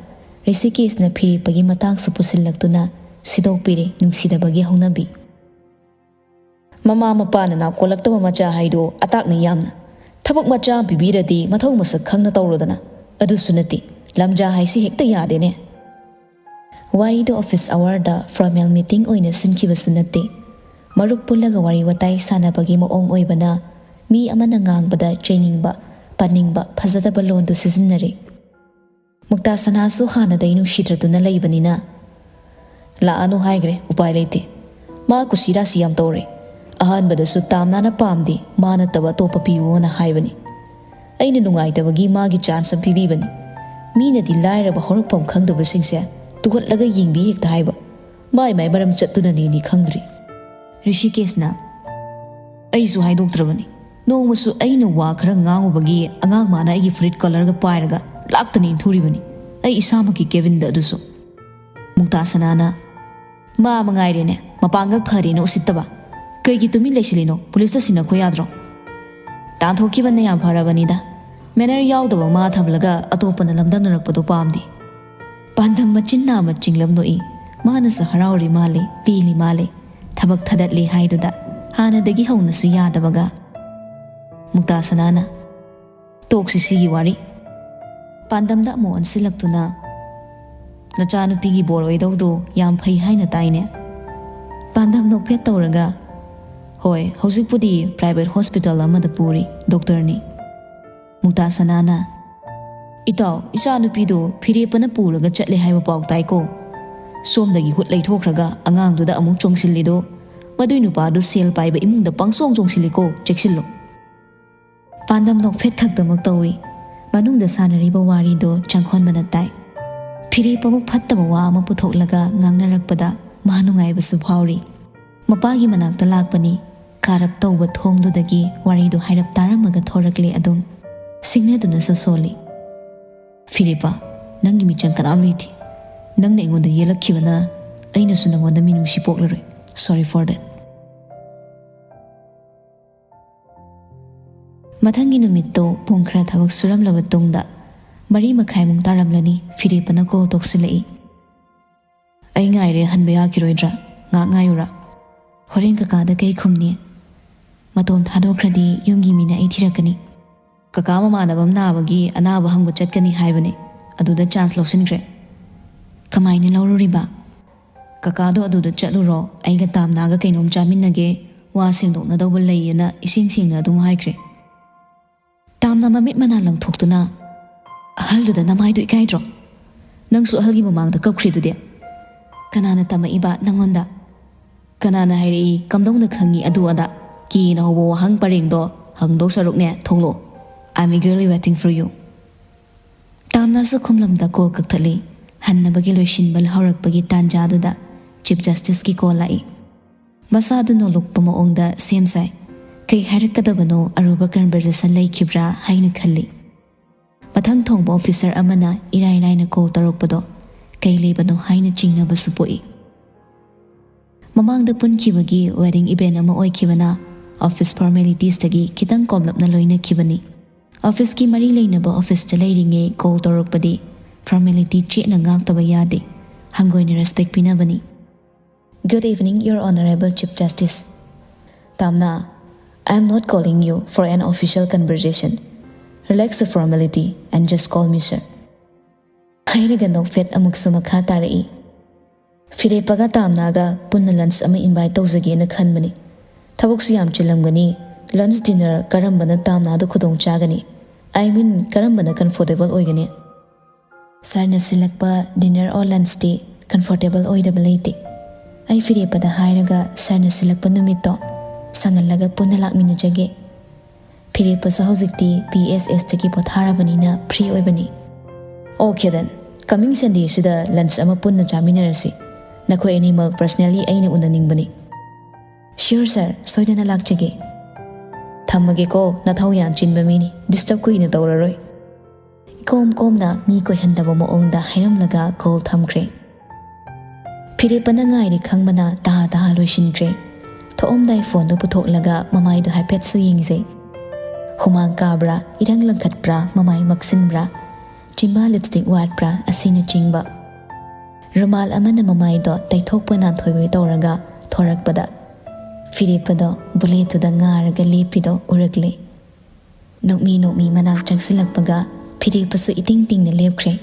ꯔꯤꯁꯤꯀꯦꯁꯅ ꯐꯤꯔꯦꯞꯄꯒꯤ ꯃꯇꯥꯡꯁꯨ ꯄꯨꯁꯤꯜꯂꯛꯇꯨꯅ ꯁꯤꯗꯣꯛꯄꯤꯔꯦ ꯅꯨꯡꯁꯤꯗꯕꯒꯤ ꯍꯧꯅꯕꯤ꯫ "ꯃꯃꯥ ꯃꯄꯥꯅ ꯅꯥꯀꯣꯜꯂꯛꯇꯕ ꯃꯆꯥ ꯍꯥꯏꯗꯣ ꯑꯇꯥꯛꯅ ꯌꯥꯝꯅ꯫ ꯊꯕꯛ ꯃꯆꯥ ꯑꯃ ꯄꯤꯕꯤꯔꯗꯤ ꯃꯊꯧ ꯃꯁꯛ ꯈꯪꯅ ꯇꯧꯔꯣꯗꯅ꯫ ꯑꯗꯨꯁꯨ ꯅꯠꯇꯦ, ꯂꯝꯖꯥ ꯍꯥꯏꯁꯤ ꯍꯦꯛꯇ ꯌꯥꯗꯦꯅꯦ"꯫ ꯋꯥꯔꯤꯗꯨ office hourꯗ formal meeting ꯑꯣꯏꯅ ꯁꯤꯟꯈꯤꯕꯁꯨ ꯅꯠꯇꯦ꯫ ꯃꯔꯨꯞ ꯄꯨꯜꯂꯒ ꯋꯥꯔꯤ ꯋꯥꯇꯥꯏ ꯁꯥꯟꯅꯕꯒꯤ ꯃꯑꯣꯡ ꯑꯣꯏꯕꯅ, ꯃꯤ ꯑꯃꯅ ꯉꯥꯡꯕꯗ ꯆꯩꯅꯤꯡꯕ, ꯄꯟꯅꯤꯡꯕ, ꯐꯖꯗꯕ ꯂꯣꯟꯗꯨ ꯁꯤꯖꯤꯟꯅꯔꯦ꯫ ꯃꯨꯛꯇꯥ ꯁꯅꯥꯁꯨ ꯍꯥꯟꯅꯗꯩ ꯅꯨꯡꯁꯤꯗ꯭ꯔꯗꯨꯅ ꯂꯩꯕꯅꯤꯅ, "ꯂꯥꯛꯑꯅꯨ ꯍꯥꯏꯈ꯭ꯔꯦ, ꯎꯄꯥꯏ ꯂꯩꯇꯦ꯫ ꯃꯥ ꯀꯨꯁꯤ ꯔꯥꯁꯤ ꯌꯥꯝ ꯇꯧꯔꯦ꯫ ꯑꯍꯥꯟꯕꯗꯁꯨ ꯇꯥꯝꯅꯥꯅ ꯄꯥꯝꯗꯦ, ꯃꯥ ꯅꯠꯇꯕ ꯑꯇꯣꯞꯄ ꯄꯤꯌꯣꯅ ꯍꯥꯏꯕꯅꯤ꯫ ꯑꯩꯅ ꯅꯨꯡꯉꯥꯏꯇꯕꯒꯤ ꯃꯥꯒꯤ ꯆꯥꯟꯁ ꯑꯃ ꯄꯤꯕꯤꯕꯅꯤ꯫ ꯃꯤꯅꯗꯤ ꯂꯥꯏꯔꯕ ꯍꯧꯔꯛꯐꯝ ꯈꯪꯗꯕꯁꯤꯡꯁꯦ ꯇꯨꯍꯠꯂꯒ ꯌꯦꯡꯕꯤ ꯍꯦꯛꯇ ꯍꯥꯏꯕ꯫ ꯃꯥꯏ ꯃꯥꯏ ꯃꯔꯝ ꯆꯠꯇꯨꯅꯅꯦꯗꯤ ꯈꯪꯗ꯭ꯔꯤ꯫ ꯔꯤꯁꯤꯀꯦꯁꯅ, ꯑꯩꯁꯨ ꯍꯥꯏꯗꯣꯛꯇ꯭ꯔꯕꯅꯤ꯫ ꯅꯣꯡꯃꯁꯨ ꯑꯩꯅ ꯋꯥ ꯈꯔ ꯉꯥꯡꯉꯨꯕꯒꯤ ꯑꯉꯥꯡ ꯃꯥꯅ ꯑꯩꯒꯤ ꯐꯨꯔꯤꯠ ꯀꯣꯂꯔꯒ ꯄꯥꯏꯔꯒ ꯂꯥꯛꯇꯅ ꯏꯟꯊꯨꯔꯤꯕꯅꯤ, ꯑꯩ ꯏꯁꯥꯃꯛꯀꯤ ꯀꯦꯕꯤꯟꯗ ꯑꯗꯨꯁꯨ꯫ ꯃꯨꯛꯇꯥ ꯁꯅꯥꯅ, ꯃꯥ ꯃꯉꯥꯏꯔꯦꯅꯦ, ꯃꯄꯥꯡꯒꯜ ꯐꯔꯦꯅ ꯎꯁꯤꯠꯇꯕ꯫ ꯀꯩꯒꯤ ꯇꯨꯃꯤꯟ ꯂꯩꯁꯤꯜꯂꯤꯅꯣ? ꯄꯨꯂꯤꯁꯇ ꯁꯤꯟꯅꯈꯣ ꯌꯥꯗ꯭ꯔꯣ? ꯇꯥꯟꯊꯣꯛꯈꯤꯕꯅ ꯌꯥꯝ ꯐꯔꯕꯅꯤꯗ꯫ ꯃꯦꯅꯔ ꯌꯥꯎꯗꯕ ꯃꯥ ꯊꯝꯂꯒ ꯑꯇꯣꯞꯄꯅ ꯂꯝꯗꯝꯅꯔꯛꯄꯗꯣ ꯄꯥꯝꯗꯦ꯫ ꯄꯥꯟꯗꯝ ꯃꯆꯤꯟ ꯅꯥꯝꯃ ꯆꯤꯡꯂꯝ ꯅꯣꯛꯏ꯫ ꯃꯥꯅꯁꯨ ꯍꯔꯥꯎꯔꯤ ꯃꯥꯜꯂꯦ, ꯄꯦꯜꯂꯤ ꯃꯥꯜꯂꯦ꯫ ꯊꯕꯛ ꯊꯥꯗꯠꯂꯦ ꯍꯥꯏꯗꯨꯗ ꯍꯥꯟꯅꯗꯒꯤ ꯍꯧꯅꯁꯨ ꯌꯥꯗꯕꯒ꯫ ꯃꯨꯛꯇꯥ ꯁꯅꯥꯅ, ꯇꯣꯛꯁꯤ ꯁꯤꯒꯤ ꯋꯥꯔꯤ꯫ ꯄꯥꯟꯗꯝꯗ ꯑꯃꯨꯛ ꯑꯣꯟꯁꯤꯜꯂꯛꯇꯨꯅ, ꯅꯆꯥꯅꯨꯄꯤꯒꯤ ꯕꯣꯔ ꯑꯣꯏꯗꯧꯗꯣ ꯌꯥꯝ ꯐꯩ ꯍꯥꯏꯅ ꯇꯥꯏꯅꯦ꯫ ꯄꯥꯟꯗꯝ ꯅꯣꯛꯐꯦꯠ ꯇꯧꯔꯒ, ꯍꯣꯏ, ꯍꯧꯖꯤꯛꯄꯨꯗꯤ ꯄ꯭ꯔꯥꯏꯚꯦꯠ ꯍꯣꯁꯄꯤꯇꯥꯜ ꯑꯃꯗ ꯄꯨꯔꯤ, ꯗꯣꯛꯇꯔꯅꯤ꯫ ꯃꯨꯛꯇꯥ ꯁꯅꯥꯅ, ꯏꯇꯥꯎ, ꯏꯆꯥꯅꯨꯄꯤꯗꯣ ꯐꯤꯔꯦꯞꯄꯅ ꯄꯨꯔꯒ ꯆꯠꯂꯦ ꯍꯥꯏꯕ ꯄꯥꯎ ꯇꯥꯏꯀꯣ꯫ ꯁꯣꯝꯗꯒꯤ ꯍꯨꯠ ꯂꯩꯊꯣꯛꯈ꯭ꯔꯒ ꯑꯉꯥꯡꯗꯨꯗ ꯑꯃꯨꯛ ꯆꯣꯡꯁꯤꯜꯂꯤꯗꯣ, ꯃꯗꯨꯏ ꯅꯨꯄꯥꯗꯨ ꯁꯦꯜ ꯄꯥꯏꯕ ꯏꯃꯨꯡꯗ ꯄꯪꯆꯣꯡ ꯆꯣꯡꯁꯤꯜꯂꯤꯀꯣ, ꯆꯦꯛꯁꯤꯜꯂꯨ꯫ ꯄꯥꯟꯗꯝ ꯅꯣꯛꯐꯦꯠ ꯈꯛꯇꯃꯛ ꯇꯧꯏ꯫ ꯃꯅꯨꯡꯗ ꯁꯥꯟꯅꯔꯤꯕ ꯋꯥꯔꯤꯗꯣ ꯆꯪꯈꯣꯟꯕꯅ ꯇꯥꯏ꯫ ꯐꯤꯔꯦꯞꯄꯕꯨ ꯐꯠꯇꯕ ꯋꯥ ꯑꯃ ꯄꯨꯊꯣꯛꯂꯒ ꯉꯥꯡꯅꯔꯛꯄꯗ ꯃꯥ ꯅꯨꯡꯉꯥꯏꯕꯁꯨ ꯐꯥꯎꯔꯤ꯫ ꯃꯄꯥꯒꯤ ꯃꯅꯥꯛꯇ ꯂꯥꯛꯄꯅꯤ꯫ ꯀꯥꯔꯞ ꯇꯧꯕ ꯊꯣꯡꯗꯨꯗꯒꯤ ꯋꯥꯔꯤꯗꯨ ꯍꯥꯏꯔꯞ ꯇꯥꯔꯝꯃꯒ ꯊꯣꯔꯛꯂꯦ ꯑꯗꯨꯝ꯫ ꯁꯤꯡꯅꯗꯨꯅꯁꯨ ꯁꯣꯜꯂꯤ꯫ ꯐꯤꯔꯦꯞꯄ, ꯅꯪꯒꯤ ꯃꯤꯆꯪ ꯀꯅꯥꯝ ꯂꯩꯇꯦ꯫ ꯅꯪꯅ ꯑꯩꯉꯣꯟꯗ ꯌꯦꯜꯂꯛꯈꯤꯕꯅ ꯑꯩꯅꯁꯨ ꯅꯪꯉꯣꯟꯗ ꯃꯤꯅꯨꯡꯁꯤ ꯄꯣꯛꯂꯔꯣꯏ꯫ Sorry for that꯫ ꯃꯊꯪꯒꯤ ꯅꯨꯃꯤꯠꯇꯣ ꯄꯨꯡ ꯈꯔ ꯊꯕꯛ ꯁꯨꯔꯝꯂꯕ ꯇꯨꯡꯗ, ꯃꯔꯤ ꯃꯈꯥꯏꯃꯨꯛ ꯇꯥꯔꯝꯂꯅꯤ, ꯐꯤꯔꯦꯞꯄꯅ ꯀꯣꯜ ꯇꯧꯁꯤꯜꯂꯛꯏ꯫ ꯑꯩ ꯉꯥꯏꯔꯦ, ꯍꯟꯕ ꯌꯥꯈꯤꯔꯣꯏꯗ꯭ꯔꯥ? ꯉꯥꯛ ꯉꯥꯏꯌꯨꯔꯥ? ꯍꯣꯔꯦꯟ ꯀꯀꯥꯗ ꯀꯩ ꯈꯨꯝꯅꯤ? ꯃꯇꯣꯝ ꯊꯥꯗꯣꯛꯈ꯭ꯔꯗꯤ ꯌꯨꯝꯒꯤ ꯃꯤꯅ ꯑꯩ ꯊꯤꯔꯛꯀꯅꯤ꯫ ꯀꯀꯥ ꯃꯃꯥꯟꯅꯕ ꯑꯃ ꯅꯥꯕꯒꯤ ꯑꯅꯥꯕ ꯍꯪꯕ ꯆꯠꯀꯅꯤ ꯍꯥꯏꯕꯅꯦ, ꯑꯗꯨꯗ ꯆꯥꯟꯁ ꯂꯧꯁꯤꯟꯈ꯭ꯔꯦ꯫ ꯀꯃꯥꯏꯅ ꯂꯧꯔꯨꯔꯤꯕ? ꯀꯀꯥꯗꯣ ꯑꯗꯨꯗ ꯆꯠꯂꯨꯔꯣ, ꯑꯩꯒ ꯇꯥꯝꯅꯥꯒ ꯀꯩꯅꯣꯝ ꯆꯥꯃꯤꯟꯅꯒꯦ, ꯋꯥ ꯁꯦꯡꯗꯣꯛꯅꯗꯧꯕ ꯂꯩꯌꯦꯅ ꯏꯁꯦꯡ ꯁꯦꯡꯅ ꯑꯗꯨꯝ ꯍꯥꯏꯈ꯭ꯔꯦ꯫ ꯇꯥꯝꯅꯥ ꯃꯃꯤꯠ ꯃꯅꯥ ꯂꯪꯊꯣꯛꯇꯨꯅ, ꯑꯍꯜꯗꯨꯗ ꯅꯃꯥꯏꯗꯨ ꯏꯀꯥꯏꯗ꯭ꯔꯣ? ꯅꯪꯁꯨ ꯑꯍꯜꯒꯤ ꯃꯃꯥꯡꯗ ꯀꯞꯈ꯭ꯔꯤꯗꯨꯗꯤ꯫ ꯀꯅꯥꯅ ꯇꯝꯃꯛꯏꯕ ꯅꯪꯉꯣꯟꯗ? ꯀꯅꯥꯅ ꯍꯥꯏꯔꯛꯏ? ꯀꯝꯗꯧꯅ ꯈꯪꯉꯤ? ꯑꯗꯨ ꯑꯗꯥ ꯀꯤꯅ ꯍꯧꯕ ꯋꯥꯍꯪ ꯄꯔꯦꯡꯗꯣ ꯍꯪꯗꯧ ꯁꯔꯨꯛꯅꯦ, ꯊꯣꯛꯂꯛꯑꯣ꯫ I'm eagerly waiting for you꯫ ꯇꯥꯝꯅꯥꯁꯨ ꯈꯨꯝꯂꯝꯗ ꯀꯣꯜ ꯀꯛꯊꯠꯂꯤ꯫ ꯍꯟꯅꯕꯒꯤ ꯂꯣꯏꯁꯤꯟꯕ ꯍꯧꯔꯛꯄꯒꯤ ꯇꯥꯟꯖꯥꯗꯨꯗ ꯆꯤꯐ ꯖꯁꯇꯤꯁꯀꯤ ꯀꯣꯜ ꯂꯥꯛꯏ꯫ ꯃꯁꯥꯗꯨ ꯅꯣꯂꯨꯛꯄ ꯃꯑꯣꯡꯗ ꯁꯦꯝ ꯁꯥꯏ꯫ ꯀꯩ ꯍꯥꯏꯔꯛꯀꯗꯕꯅꯣ ꯑꯔꯨꯕ ꯀꯟꯚꯔꯖꯦꯁꯟ ꯂꯩꯈꯤꯕ꯭ꯔꯥ ꯍꯥꯏꯅ ꯈꯜꯂꯤ꯫ ꯃꯊꯪ ꯊꯣꯡꯕ ꯑꯣꯐꯤꯁꯔ ꯑꯃꯅ ꯏꯔꯥꯏ ꯂꯥꯏꯅ ꯀꯣꯜ ꯇꯧꯔꯛꯄꯗꯣ ꯀꯩ ꯂꯩꯕꯅꯣ ꯍꯥꯏꯅ ꯆꯤꯡꯅꯕꯁꯨ ꯄꯣꯛꯏ꯫ ꯃꯃꯥꯡꯗ ꯄꯨꯟꯈꯤꯕꯒꯤ ꯋꯦꯗꯤꯡ ꯏꯚꯦꯟ ꯑꯃ ꯑꯣꯏꯈꯤꯕꯅ ꯑꯣꯐꯤꯁ ꯐꯣꯔꯃꯦꯂꯤꯇꯤꯁꯇꯒꯤ ꯈꯤꯇꯪ ꯀꯣꯝꯂꯞꯅ ꯂꯣꯏꯅꯈꯤꯕꯅꯤ꯫ ꯑꯣꯐꯤꯁꯀꯤ ꯃꯔꯤ ꯂꯩꯅꯕ ꯑꯣꯐꯤꯁꯇ ꯂꯩꯔꯤꯉꯩ ꯀꯣꯜ ꯇꯧꯔꯛꯄꯗꯤ ꯐꯣꯔꯃꯦꯂꯤꯇꯤ ꯆꯦꯠꯅ ꯉꯥꯛꯇꯕ ꯌꯥꯗꯦ꯫ ꯍꯪꯒꯣꯏꯅ respect ꯄꯤꯅꯕꯅꯤ꯫ Good evening, Your Honorable Chief Justice. Tamna, I am not calling you for an official conversation. Relax the formality and just call me sir. ꯍꯥꯏꯔꯒ ꯅꯣꯛꯐꯦꯠ ꯑꯃꯨꯛꯁꯨ ꯃꯈꯥ ꯇꯥꯔꯛꯏ꯫ ꯐꯤꯔꯦꯞꯄꯒ ꯇꯥꯝꯅꯥꯒ ꯄꯨꯟꯅ ꯂꯟꯆ ꯑꯃ ꯏꯟꯚꯥꯏꯠ ꯇꯧꯖꯒꯦꯅ ꯈꯟꯕꯅꯤ꯫ ꯊꯕꯛꯁꯨ ꯌꯥꯝ ꯆꯤꯜꯂꯝꯒꯅꯤ꯫ ꯂꯟꯆ ꯗꯤꯟꯅꯔ ꯀꯔꯝꯕꯅ ꯇꯥꯝꯅꯥꯗ ꯈꯨꯗꯣꯡ ꯆꯥꯒꯅꯤ? I mean, ꯀꯔꯝꯕꯅ ꯀꯝꯐꯣꯔꯇꯦꯕꯜ ꯑꯣꯏꯒꯅꯤ? ꯁꯥꯔꯅ ꯁꯤꯜꯂꯛꯄ ꯗꯤꯟꯅꯔ ꯑꯣꯔ ꯂꯟꯆꯇꯤ ꯀꯝꯐꯣꯔꯇꯦꯕꯜ ꯑꯣꯏꯗꯕ ꯂꯩꯇꯦ꯫ ꯑꯩ ꯐꯤꯔꯦꯞꯄꯗ ꯍꯥꯏꯔꯒ ꯁꯥꯔꯅ ꯁꯤꯜꯂꯛꯄ ꯅꯨꯃꯤꯠꯇꯣ ꯁꯪꯍꯜꯂꯒ ꯄꯨꯟꯅ ꯂꯥꯛꯃꯤꯟꯅꯖꯒꯦ꯫ ꯐꯤꯔꯦꯞꯄꯁꯨ ꯍꯧꯖꯤꯛꯇꯤ ꯄꯤ ꯑꯦꯁ ꯑꯦꯁꯇꯒꯤ ꯄꯣꯊꯥꯔꯕꯅꯤꯅ ꯐ꯭ꯔꯤ ꯑꯣꯏꯕꯅꯤ꯫ Okay then, coming Sundayꯁꯤꯗ ꯂꯟꯆ ꯑꯃ ꯄꯨꯟꯅ ꯆꯥꯃꯤꯟꯅꯔꯁꯤ꯫ ꯅꯈꯣꯏ ꯑꯅꯤꯃꯛ ꯄꯔꯁꯅꯦꯜꯂꯤ ꯑꯩꯅ ꯎꯅꯅꯤꯡꯕꯅꯤ꯫ Sure sir, ꯁꯣꯏꯗꯅ ꯂꯥꯛꯆꯒꯦ꯫ ꯊꯝꯃꯒꯦꯀꯣ, ꯅꯊꯧ ꯌꯥꯝ ꯆꯤꯟꯕ ꯃꯤꯅꯤ, ꯗꯤꯁꯇꯔꯕ ꯀꯨꯏꯅ ꯇꯧꯔꯔꯣꯏ꯫ ꯏꯀꯣꯝ ꯀꯣꯝꯅ ꯃꯤ ꯀꯣꯏꯍꯟꯗꯕ ꯃꯑꯣꯡꯗ ꯍꯥꯏꯔꯝꯂꯒ ꯀꯣꯜ ꯊꯝꯈ꯭ꯔꯦ꯫ ꯐꯤꯔꯦꯞꯄꯅ ꯉꯥꯏꯔꯦ ꯈꯪꯕꯅ ꯇꯍꯥ ꯇꯍꯥ ꯂꯣꯏꯁꯤꯟꯈ꯭ꯔꯦ꯫ ꯊꯣꯛꯑꯝꯗꯥꯏ ꯐꯣꯟꯗꯨ ꯄꯨꯊꯣꯛꯂꯒ ꯃꯃꯥꯏꯗꯨ ꯍꯥꯏꯐꯦꯠꯁꯨ ꯌꯦꯡꯖꯩ꯫ ꯍꯨꯃꯥꯡ ꯀꯥꯕ꯭ꯔꯥ, ꯏꯔꯪ ꯂꯪꯈꯠꯄ꯭ꯔꯥ, ꯃꯃꯥꯏ ꯃꯛꯁꯤꯟꯕ꯭ꯔꯥ, ꯆꯤꯝꯕꯥ ꯂꯤꯞꯁꯇꯤꯛ ꯋꯥꯠꯄ꯭ꯔꯥ ꯑꯁꯤꯅꯆꯤꯡꯕ꯫ ꯔꯨꯃꯥꯜ ꯑꯃꯅ ꯃꯃꯥꯏꯗꯣ ꯇꯩꯊꯣꯛꯄ ꯅꯥꯟꯊꯣꯏꯕꯣꯏ ꯇꯧꯔꯒ ꯊꯣꯔꯛꯄꯗ ꯐꯤꯔꯦꯞꯄꯗꯣ ꯕꯨꯂꯦꯠꯇꯨꯗ ꯉꯥꯔꯒ ꯂꯦꯞꯄꯤꯗꯣ ꯎꯔꯛꯂꯦ꯫ ꯅꯣꯛꯃꯤ ꯅꯣꯛꯃꯤ ꯃꯅꯥꯛ ꯆꯪꯁꯤꯜꯂꯛꯄꯒ ꯐꯤꯔꯦꯞꯄꯁꯨ ꯏꯇꯤꯡ ꯇꯤꯡꯅ ꯂꯦꯞꯈ꯭ꯔꯦ꯫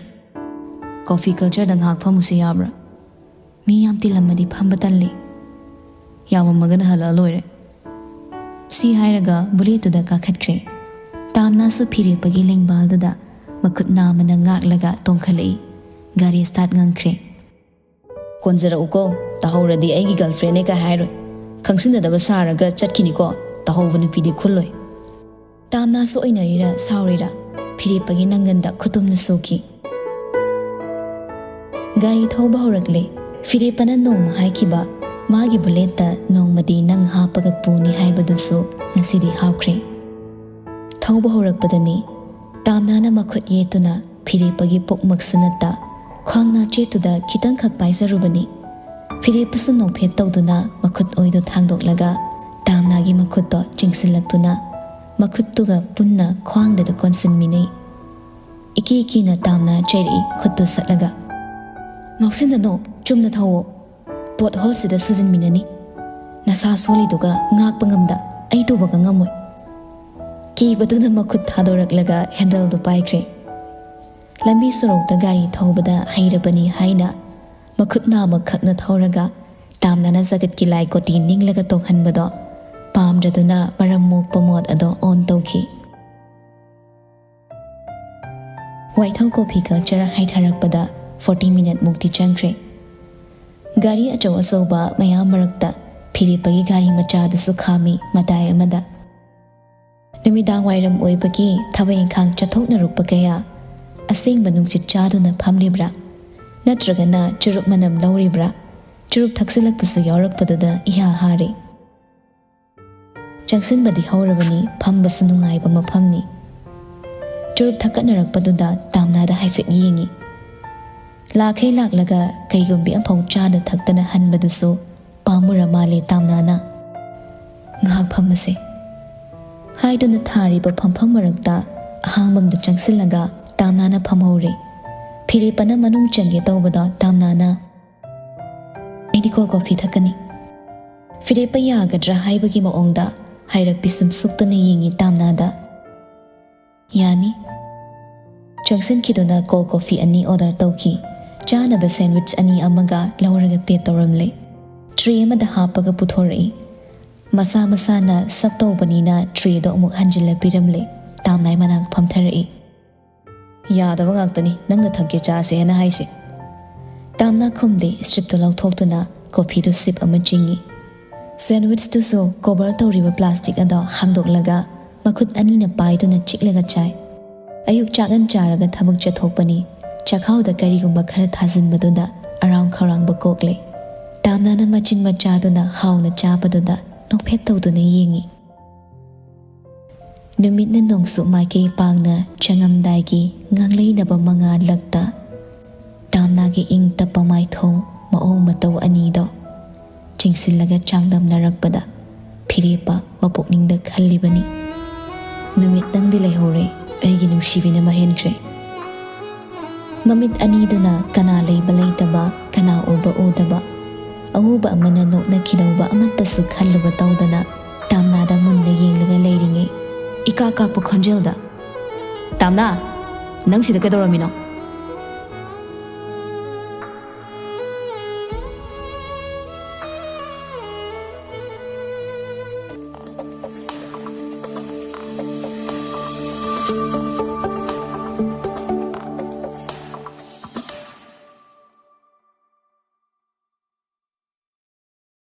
Coffee cultureꯗ ꯉꯥꯏꯍꯥꯛ ꯐꯝꯃꯨꯁꯤ ꯌꯥꯕ꯭ꯔꯥ? ꯃꯤ ꯌꯥꯝ ꯇꯤꯜꯂꯝꯃꯗꯤ ꯐꯝꯕ ꯇꯜꯂꯤ꯫ ꯌꯥꯝꯃꯝꯃꯒꯅ ꯍꯜꯂꯛꯑ ꯂꯣꯏꯔꯦ꯫ ꯁꯤ ꯍꯥꯏꯔꯒ ꯕꯨꯂꯦꯠꯇꯨꯗ ꯀꯥꯈꯠꯈ꯭ꯔꯦ꯫ ꯇꯥꯝꯅꯥꯁꯨ ꯐꯤꯔꯦꯞꯄꯒꯤ ꯂꯦꯡꯕꯥꯜꯗꯨꯗ ꯃꯈꯨꯠ ꯅꯥꯝꯃꯅ ꯉꯥꯛꯂꯒ ꯇꯣꯡꯈꯠꯂꯛꯏ꯫ ꯒꯥꯔꯤ ꯁ꯭ꯇꯥꯔꯠ ꯉꯪꯈ꯭ꯔꯦ꯫ "ꯀꯣꯟꯖꯔꯛꯎꯀꯣ, ꯇꯥꯍꯧꯔꯗꯤ ꯑꯩꯒꯤ ꯒꯔꯜꯐ꯭ꯔꯦꯟꯅꯦ ꯀꯥꯏ ꯍꯥꯏꯔꯣꯏ꯫ ꯈꯪꯁꯤꯟꯅꯗꯕ ꯁꯥꯔꯒ ꯆꯠꯈꯤꯅꯤꯀꯣ, ꯇꯥꯍꯧꯕ ꯅꯨꯄꯤꯗꯤ ꯈꯨꯜꯂꯣꯏ"꯫ "ꯇꯥꯝꯅꯥꯁꯨ ꯑꯣꯏꯅꯔꯤꯔꯥ ꯁꯥꯎꯔꯤꯔꯥ?" ꯐꯤꯔꯦꯞꯄꯒꯤ ꯅꯪꯒꯟꯗ ꯈꯨꯇꯨꯝꯅ ꯁꯨꯈꯤ꯫ ꯒꯥꯔꯤ ꯊꯧꯕ ꯍꯧꯔꯛꯂꯦ꯫ ꯐꯤꯔꯦꯞꯄꯅ ꯅꯣꯡꯃ ꯍꯥꯏꯈꯤꯕ, "ꯃꯥꯒꯤ ꯕꯨꯂꯦꯠꯇ ꯅꯣꯡꯃꯗꯤ ꯅꯪ ꯍꯥꯞꯄꯒ ꯄꯨꯅꯤ" ꯍꯥꯏꯕꯗꯨꯁꯨ ꯉꯁꯤꯗꯤ ꯍꯥꯞꯈ꯭ꯔꯦ꯫ ꯊꯧꯕ ꯍꯧꯔꯛꯄꯗꯅꯤ ꯇꯥꯝꯅꯥꯅ ꯃꯈꯨꯠ ꯌꯦꯠꯇꯨꯅ ꯐꯤꯔꯦꯞꯄꯒꯤ ꯄꯨꯛꯃꯛꯁꯨ ꯅꯠꯇ ꯈ꯭ꯋꯥꯡ ꯅꯥꯆꯦꯠꯇꯨꯗ ꯈꯤꯇꯪꯈꯛ ꯄꯥꯏꯖꯔꯨꯕꯅꯤ꯫ ꯐꯤꯔꯦꯞꯄꯁꯨ ꯅꯣꯛꯐꯦꯠ ꯇꯧꯗꯨꯅ ꯃꯈꯨꯠ ꯑꯣꯏꯗꯨ ꯊꯥꯡꯗꯣꯛꯂꯒ ꯇꯥꯝꯅꯥꯒꯤ ꯃꯈꯨꯠꯇꯣ ꯆꯤꯡꯁꯤꯜꯂꯛꯇꯨꯅ ꯃꯈꯨꯠꯇꯨꯒ ꯄꯨꯟꯅ ꯈ꯭ꯋꯥꯡꯗꯨꯗ ꯀꯣꯟꯁꯤꯟꯃꯤꯟꯅꯩ꯫ ꯏꯀꯤ ꯀꯤꯅ ꯇꯥꯝꯅꯥ ꯆꯩꯔꯛꯏ ꯈꯨꯠꯇꯨ ꯁꯠꯂꯒ꯫ "ꯉꯥꯎꯁꯤꯟꯅꯅꯣ, ꯆꯨꯝꯅ ꯊꯧꯋꯣ꯫ ꯄꯣꯠ ꯍꯣꯜꯁꯤꯗ ꯁꯨꯖꯤꯟꯃꯤꯟꯅꯅꯤ꯫ ꯅꯁꯥ ꯁꯣꯜꯂꯤꯗꯨꯒ ꯉꯥꯛꯄ ꯉꯝꯗ ꯑꯩ ꯇꯨꯕꯒ ꯉꯝꯃꯣꯏ"꯫ ꯀꯤꯕꯗꯨꯅ ꯃꯈꯨꯠ ꯊꯥꯗꯣꯔꯛꯂꯒ ꯍꯦꯟꯗꯜꯗꯨ ꯄꯥꯏꯈ꯭ꯔꯦ꯫ ꯂꯝꯕꯤ ꯁꯣꯔꯣꯛꯇ ꯒꯥꯔꯤ ꯊꯧꯕꯗ ꯍꯩꯔꯕꯅꯤ ꯍꯥꯏꯅ ꯃꯈꯨꯠ ꯅꯥꯃꯈꯛꯅ ꯊꯧꯔꯒ ꯇꯥꯝꯅꯅ ꯖꯒꯠꯀꯤ ꯂꯥꯏ ꯀꯣꯇꯤ ꯅꯤꯡꯂꯒ ꯇꯣꯡꯍꯟꯕꯗꯣ ꯄꯥꯝꯗ꯭ꯔꯗꯨꯅ ꯃꯔꯝ ꯃꯣꯛꯄ ꯃꯣꯠ ꯑꯗꯣ ꯑꯣꯟ ꯇꯧꯈꯤ꯫ ꯋꯥꯏꯊꯧ ꯀꯣꯐꯤ ꯀꯜꯆꯔ ꯍꯥꯏꯊꯔꯛꯄꯗ ꯐꯣꯔꯇꯤ ꯃꯤꯅꯠ ꯃꯨꯛꯇꯤ ꯆꯪꯈ꯭ꯔꯦ꯫ ꯒꯥꯔꯤ ꯑꯆꯧ ꯑꯆꯧꯕ ꯃꯌꯥꯝ ꯃꯔꯛꯇ ꯐꯤꯔꯦꯞꯄꯒꯤ ꯒꯥꯔꯤ ꯃꯆꯥꯗꯨꯁꯨ ꯈꯥꯝꯃꯤ ꯃꯇꯥꯏ ꯑꯃꯗ꯫ ꯅꯨꯃꯤꯗꯥꯡ ꯋꯥꯏꯔꯝ ꯑꯣꯏꯕꯒꯤ ꯊꯕꯛ ꯏꯪꯈꯥꯡ ꯆꯠꯊꯣꯛꯅꯔꯨꯛꯄ ꯀꯌꯥ ꯑꯁꯦꯡꯕ ꯅꯨꯡꯁꯤꯠ ꯆꯥꯗꯨꯅ ꯐꯝꯂꯤꯕ꯭ꯔꯥ, ꯅꯠꯇ꯭ꯔꯒꯅ ꯆꯨꯔꯨꯞ ꯃꯅꯝ ꯂꯧꯔꯤꯕ꯭ꯔꯥ, ꯆꯨꯔꯨꯞ ꯊꯛꯆꯤꯜꯂꯛꯄꯁꯨ ꯌꯥꯎꯔꯛꯄꯗꯨꯗ ꯏꯍꯥ ꯍꯥꯔꯦ꯫ ꯆꯪꯁꯤꯟꯕꯗꯤ ꯍꯧꯔꯕꯅꯤ, ꯐꯝꯕꯁꯨ ꯅꯨꯡꯉꯥꯏꯕ ꯃꯐꯝꯅꯤ꯫ ꯆꯨꯔꯨꯞ ꯊꯛꯀꯠꯅꯔꯛꯄꯗꯨꯗ ꯇꯥꯝꯅꯥꯗ ꯍꯥꯏꯐꯦꯠ ꯌꯦꯡꯉꯤ꯫ ꯂꯥꯛꯈꯩ ꯂꯥꯛꯂꯒ ꯀꯩꯒꯨꯝꯕꯤ ꯑꯃꯐꯥꯎ ꯆꯥꯗ ꯊꯛꯇꯅ ꯍꯟꯕꯗꯨꯁꯨ ꯄꯥꯝꯃꯨꯔ ꯃꯥꯜꯂꯦ ꯇꯥꯝꯅꯥꯅ꯫ "ꯉꯥꯏꯍꯥꯛ ꯐꯝꯃꯁꯦ" ꯍꯥꯏꯗꯨꯅ ꯊꯥꯔꯤꯕ ꯐꯝꯐꯝ ꯃꯔꯛꯇ ꯑꯍꯥꯡꯕꯝꯗ ꯆꯪꯁꯤꯜꯂꯒ ꯇꯥꯝꯅꯥꯅ ꯐꯝꯍꯧꯔꯦ꯫ ꯐꯤꯔꯦꯞꯄꯅ ꯃꯅꯨꯡ ꯆꯪꯒꯦ ꯇꯧꯕꯗ ꯇꯥꯝꯅꯥꯅ, "ꯑꯩꯗꯤ ꯀꯣꯜ ꯀꯣꯐꯤ ꯊꯛꯀꯅꯤ"꯫ ꯐꯤꯔꯦꯞꯄ ꯌꯥꯒꯗ꯭ꯔꯥ ꯍꯥꯏꯕꯒꯤ ꯃꯑꯣꯡꯗ ꯍꯥꯏꯔꯞ ꯄꯤꯁꯨꯝ ꯁꯨꯛꯇꯨꯅ ꯌꯦꯡꯉꯤ ꯇꯥꯝꯅꯥꯗ꯫ "ꯌꯥꯅꯤ"꯫ ꯆꯪꯁꯤꯟꯈꯤꯗꯨꯅ ꯀꯣꯜ ꯀꯣꯐꯤ ꯑꯅꯤ ꯑꯣꯔꯗꯔ ꯇꯧꯈꯤ꯫ ꯆꯥꯅꯕ ꯁꯦꯟꯋꯤꯆ ꯑꯅꯤ ꯑꯃꯒ ꯂꯧꯔꯒ ꯄꯦ ꯇꯧꯔꯝꯂꯦ꯫ ꯇ꯭ꯔꯦ ꯑꯃꯗ ꯍꯥꯞꯄꯒ ꯄꯨꯊꯣꯔꯛꯏ꯫ ꯃꯁꯥ ꯃꯁꯥꯅ ꯁꯞ ꯇꯧꯕꯅꯤꯅ ꯇ꯭ꯔꯦꯗꯣ ꯑꯃꯨꯛ ꯍꯟꯖꯤꯜꯂ ꯄꯤꯔꯝꯂꯦ꯫ ꯇꯥꯝꯅꯥꯏ ꯃꯅꯥꯛ ꯐꯝꯊꯔꯛꯏ꯫ "ꯌꯥꯗꯕ ꯉꯥꯛꯇꯅꯤ ꯅꯪꯅ ꯊꯛꯀꯦ ꯆꯥꯁꯦ ꯍꯥꯏꯅ ꯍꯥꯏꯁꯦ"꯫ ꯇꯥꯝꯅꯥ ꯈꯨꯝꯗꯦ꯫ ꯁ꯭ꯇ꯭ꯔꯤꯞꯇꯨ ꯂꯧꯊꯣꯛꯇꯨꯅ ꯀꯣꯐꯤꯗꯨ ꯁꯤꯞ ꯑꯃ ꯆꯤꯡꯏ꯫ ꯁꯦꯟꯋꯤꯆꯇꯨꯁꯨ ꯀꯣꯚꯔ ꯇꯧꯔꯤꯕ ꯄ꯭ꯂꯥꯁꯇꯤꯛ ꯑꯗꯣ ꯍꯥꯡꯗꯣꯛꯂꯒ ꯃꯈꯨꯠ ꯑꯅꯤꯅ ꯄꯥꯏꯗꯨꯅ ꯆꯤꯛꯂꯒ ꯆꯥꯏ꯫ ꯑꯌꯨꯛ ꯆꯥꯛꯉꯟ ꯆꯥꯔꯒ ꯊꯕꯛ ꯆꯠꯊꯣꯛꯄꯅꯤ꯫ ꯆꯈꯥꯎꯗ ꯀꯔꯤꯒꯨꯝꯕ ꯈꯔ ꯊꯥꯖꯤꯟꯕꯗꯨꯗ ꯑꯔꯥꯎ ꯈꯧꯔꯥꯡꯕ ꯀꯣꯛꯂꯦ꯫ ꯇꯥꯝꯅꯥꯅ ꯃꯆꯤꯟ ꯃꯆꯥꯗꯨꯅ ꯍꯥꯎꯅ ꯆꯥꯕꯗꯨꯗ ꯅꯣꯛꯐꯦꯠ ꯇꯧꯗꯨꯅ ꯌꯦꯡꯏ꯫ ꯅꯨꯃꯤꯠꯅ ꯅꯣꯡꯁꯨ ꯃꯥꯏꯀꯩ ꯄꯥꯡꯅ ꯆꯪꯉꯝꯗꯥꯏꯒꯤ ꯉꯥꯡꯂꯩꯅꯕ ꯃꯉꯥꯜꯂꯛꯇ ꯇꯥꯝꯅꯥꯒꯤ ꯏꯪ ꯇꯞꯄ ꯃꯥꯏꯊꯣꯡ ꯃꯑꯣꯡ ꯃꯇꯧ ꯑꯅꯤꯗꯣ ꯆꯤꯡꯁꯤꯜꯂꯒ ꯆꯥꯡꯗꯝꯅꯔꯛꯄꯗ ꯐꯤꯔꯦꯞꯄ ꯃꯄꯨꯛꯅꯤꯡꯗ ꯈꯜꯂꯤꯕꯅꯤ꯫ ꯅꯨꯃꯤꯠ ꯅꯪꯗꯤ ꯂꯩꯍꯧꯔꯦ, ꯑꯩꯒꯤ ꯅꯨꯡꯁꯤꯕꯤꯅ ꯃꯍꯦꯟꯈ꯭ꯔꯦ꯫ ꯃꯃꯤꯠ ꯑꯅꯤꯗꯨꯅ ꯀꯅꯥ ꯂꯩꯕ ꯂꯩꯇꯕ, ꯀꯅꯥ ꯎꯕ ꯎꯗꯕ, ꯑꯎꯕ ꯑꯃꯅ ꯅꯣꯛꯅꯈꯤꯗꯧꯕ ꯑꯃꯠꯇꯁꯨ ꯈꯜꯂꯨꯕ ꯇꯧꯗꯅ ꯇꯥꯝꯅꯥꯗ ꯃꯨꯟꯅ ꯌꯦꯡꯂꯒ ꯂꯩꯔꯤꯉꯩ, ꯏꯀꯥ ꯀꯥꯛꯄ ꯈꯣꯟꯖꯦꯜꯗ, "ꯇꯥꯝꯅꯥ, ꯅꯪ ꯁꯤꯗ ꯀꯩꯗꯧꯔꯝꯃꯤꯅꯣ?"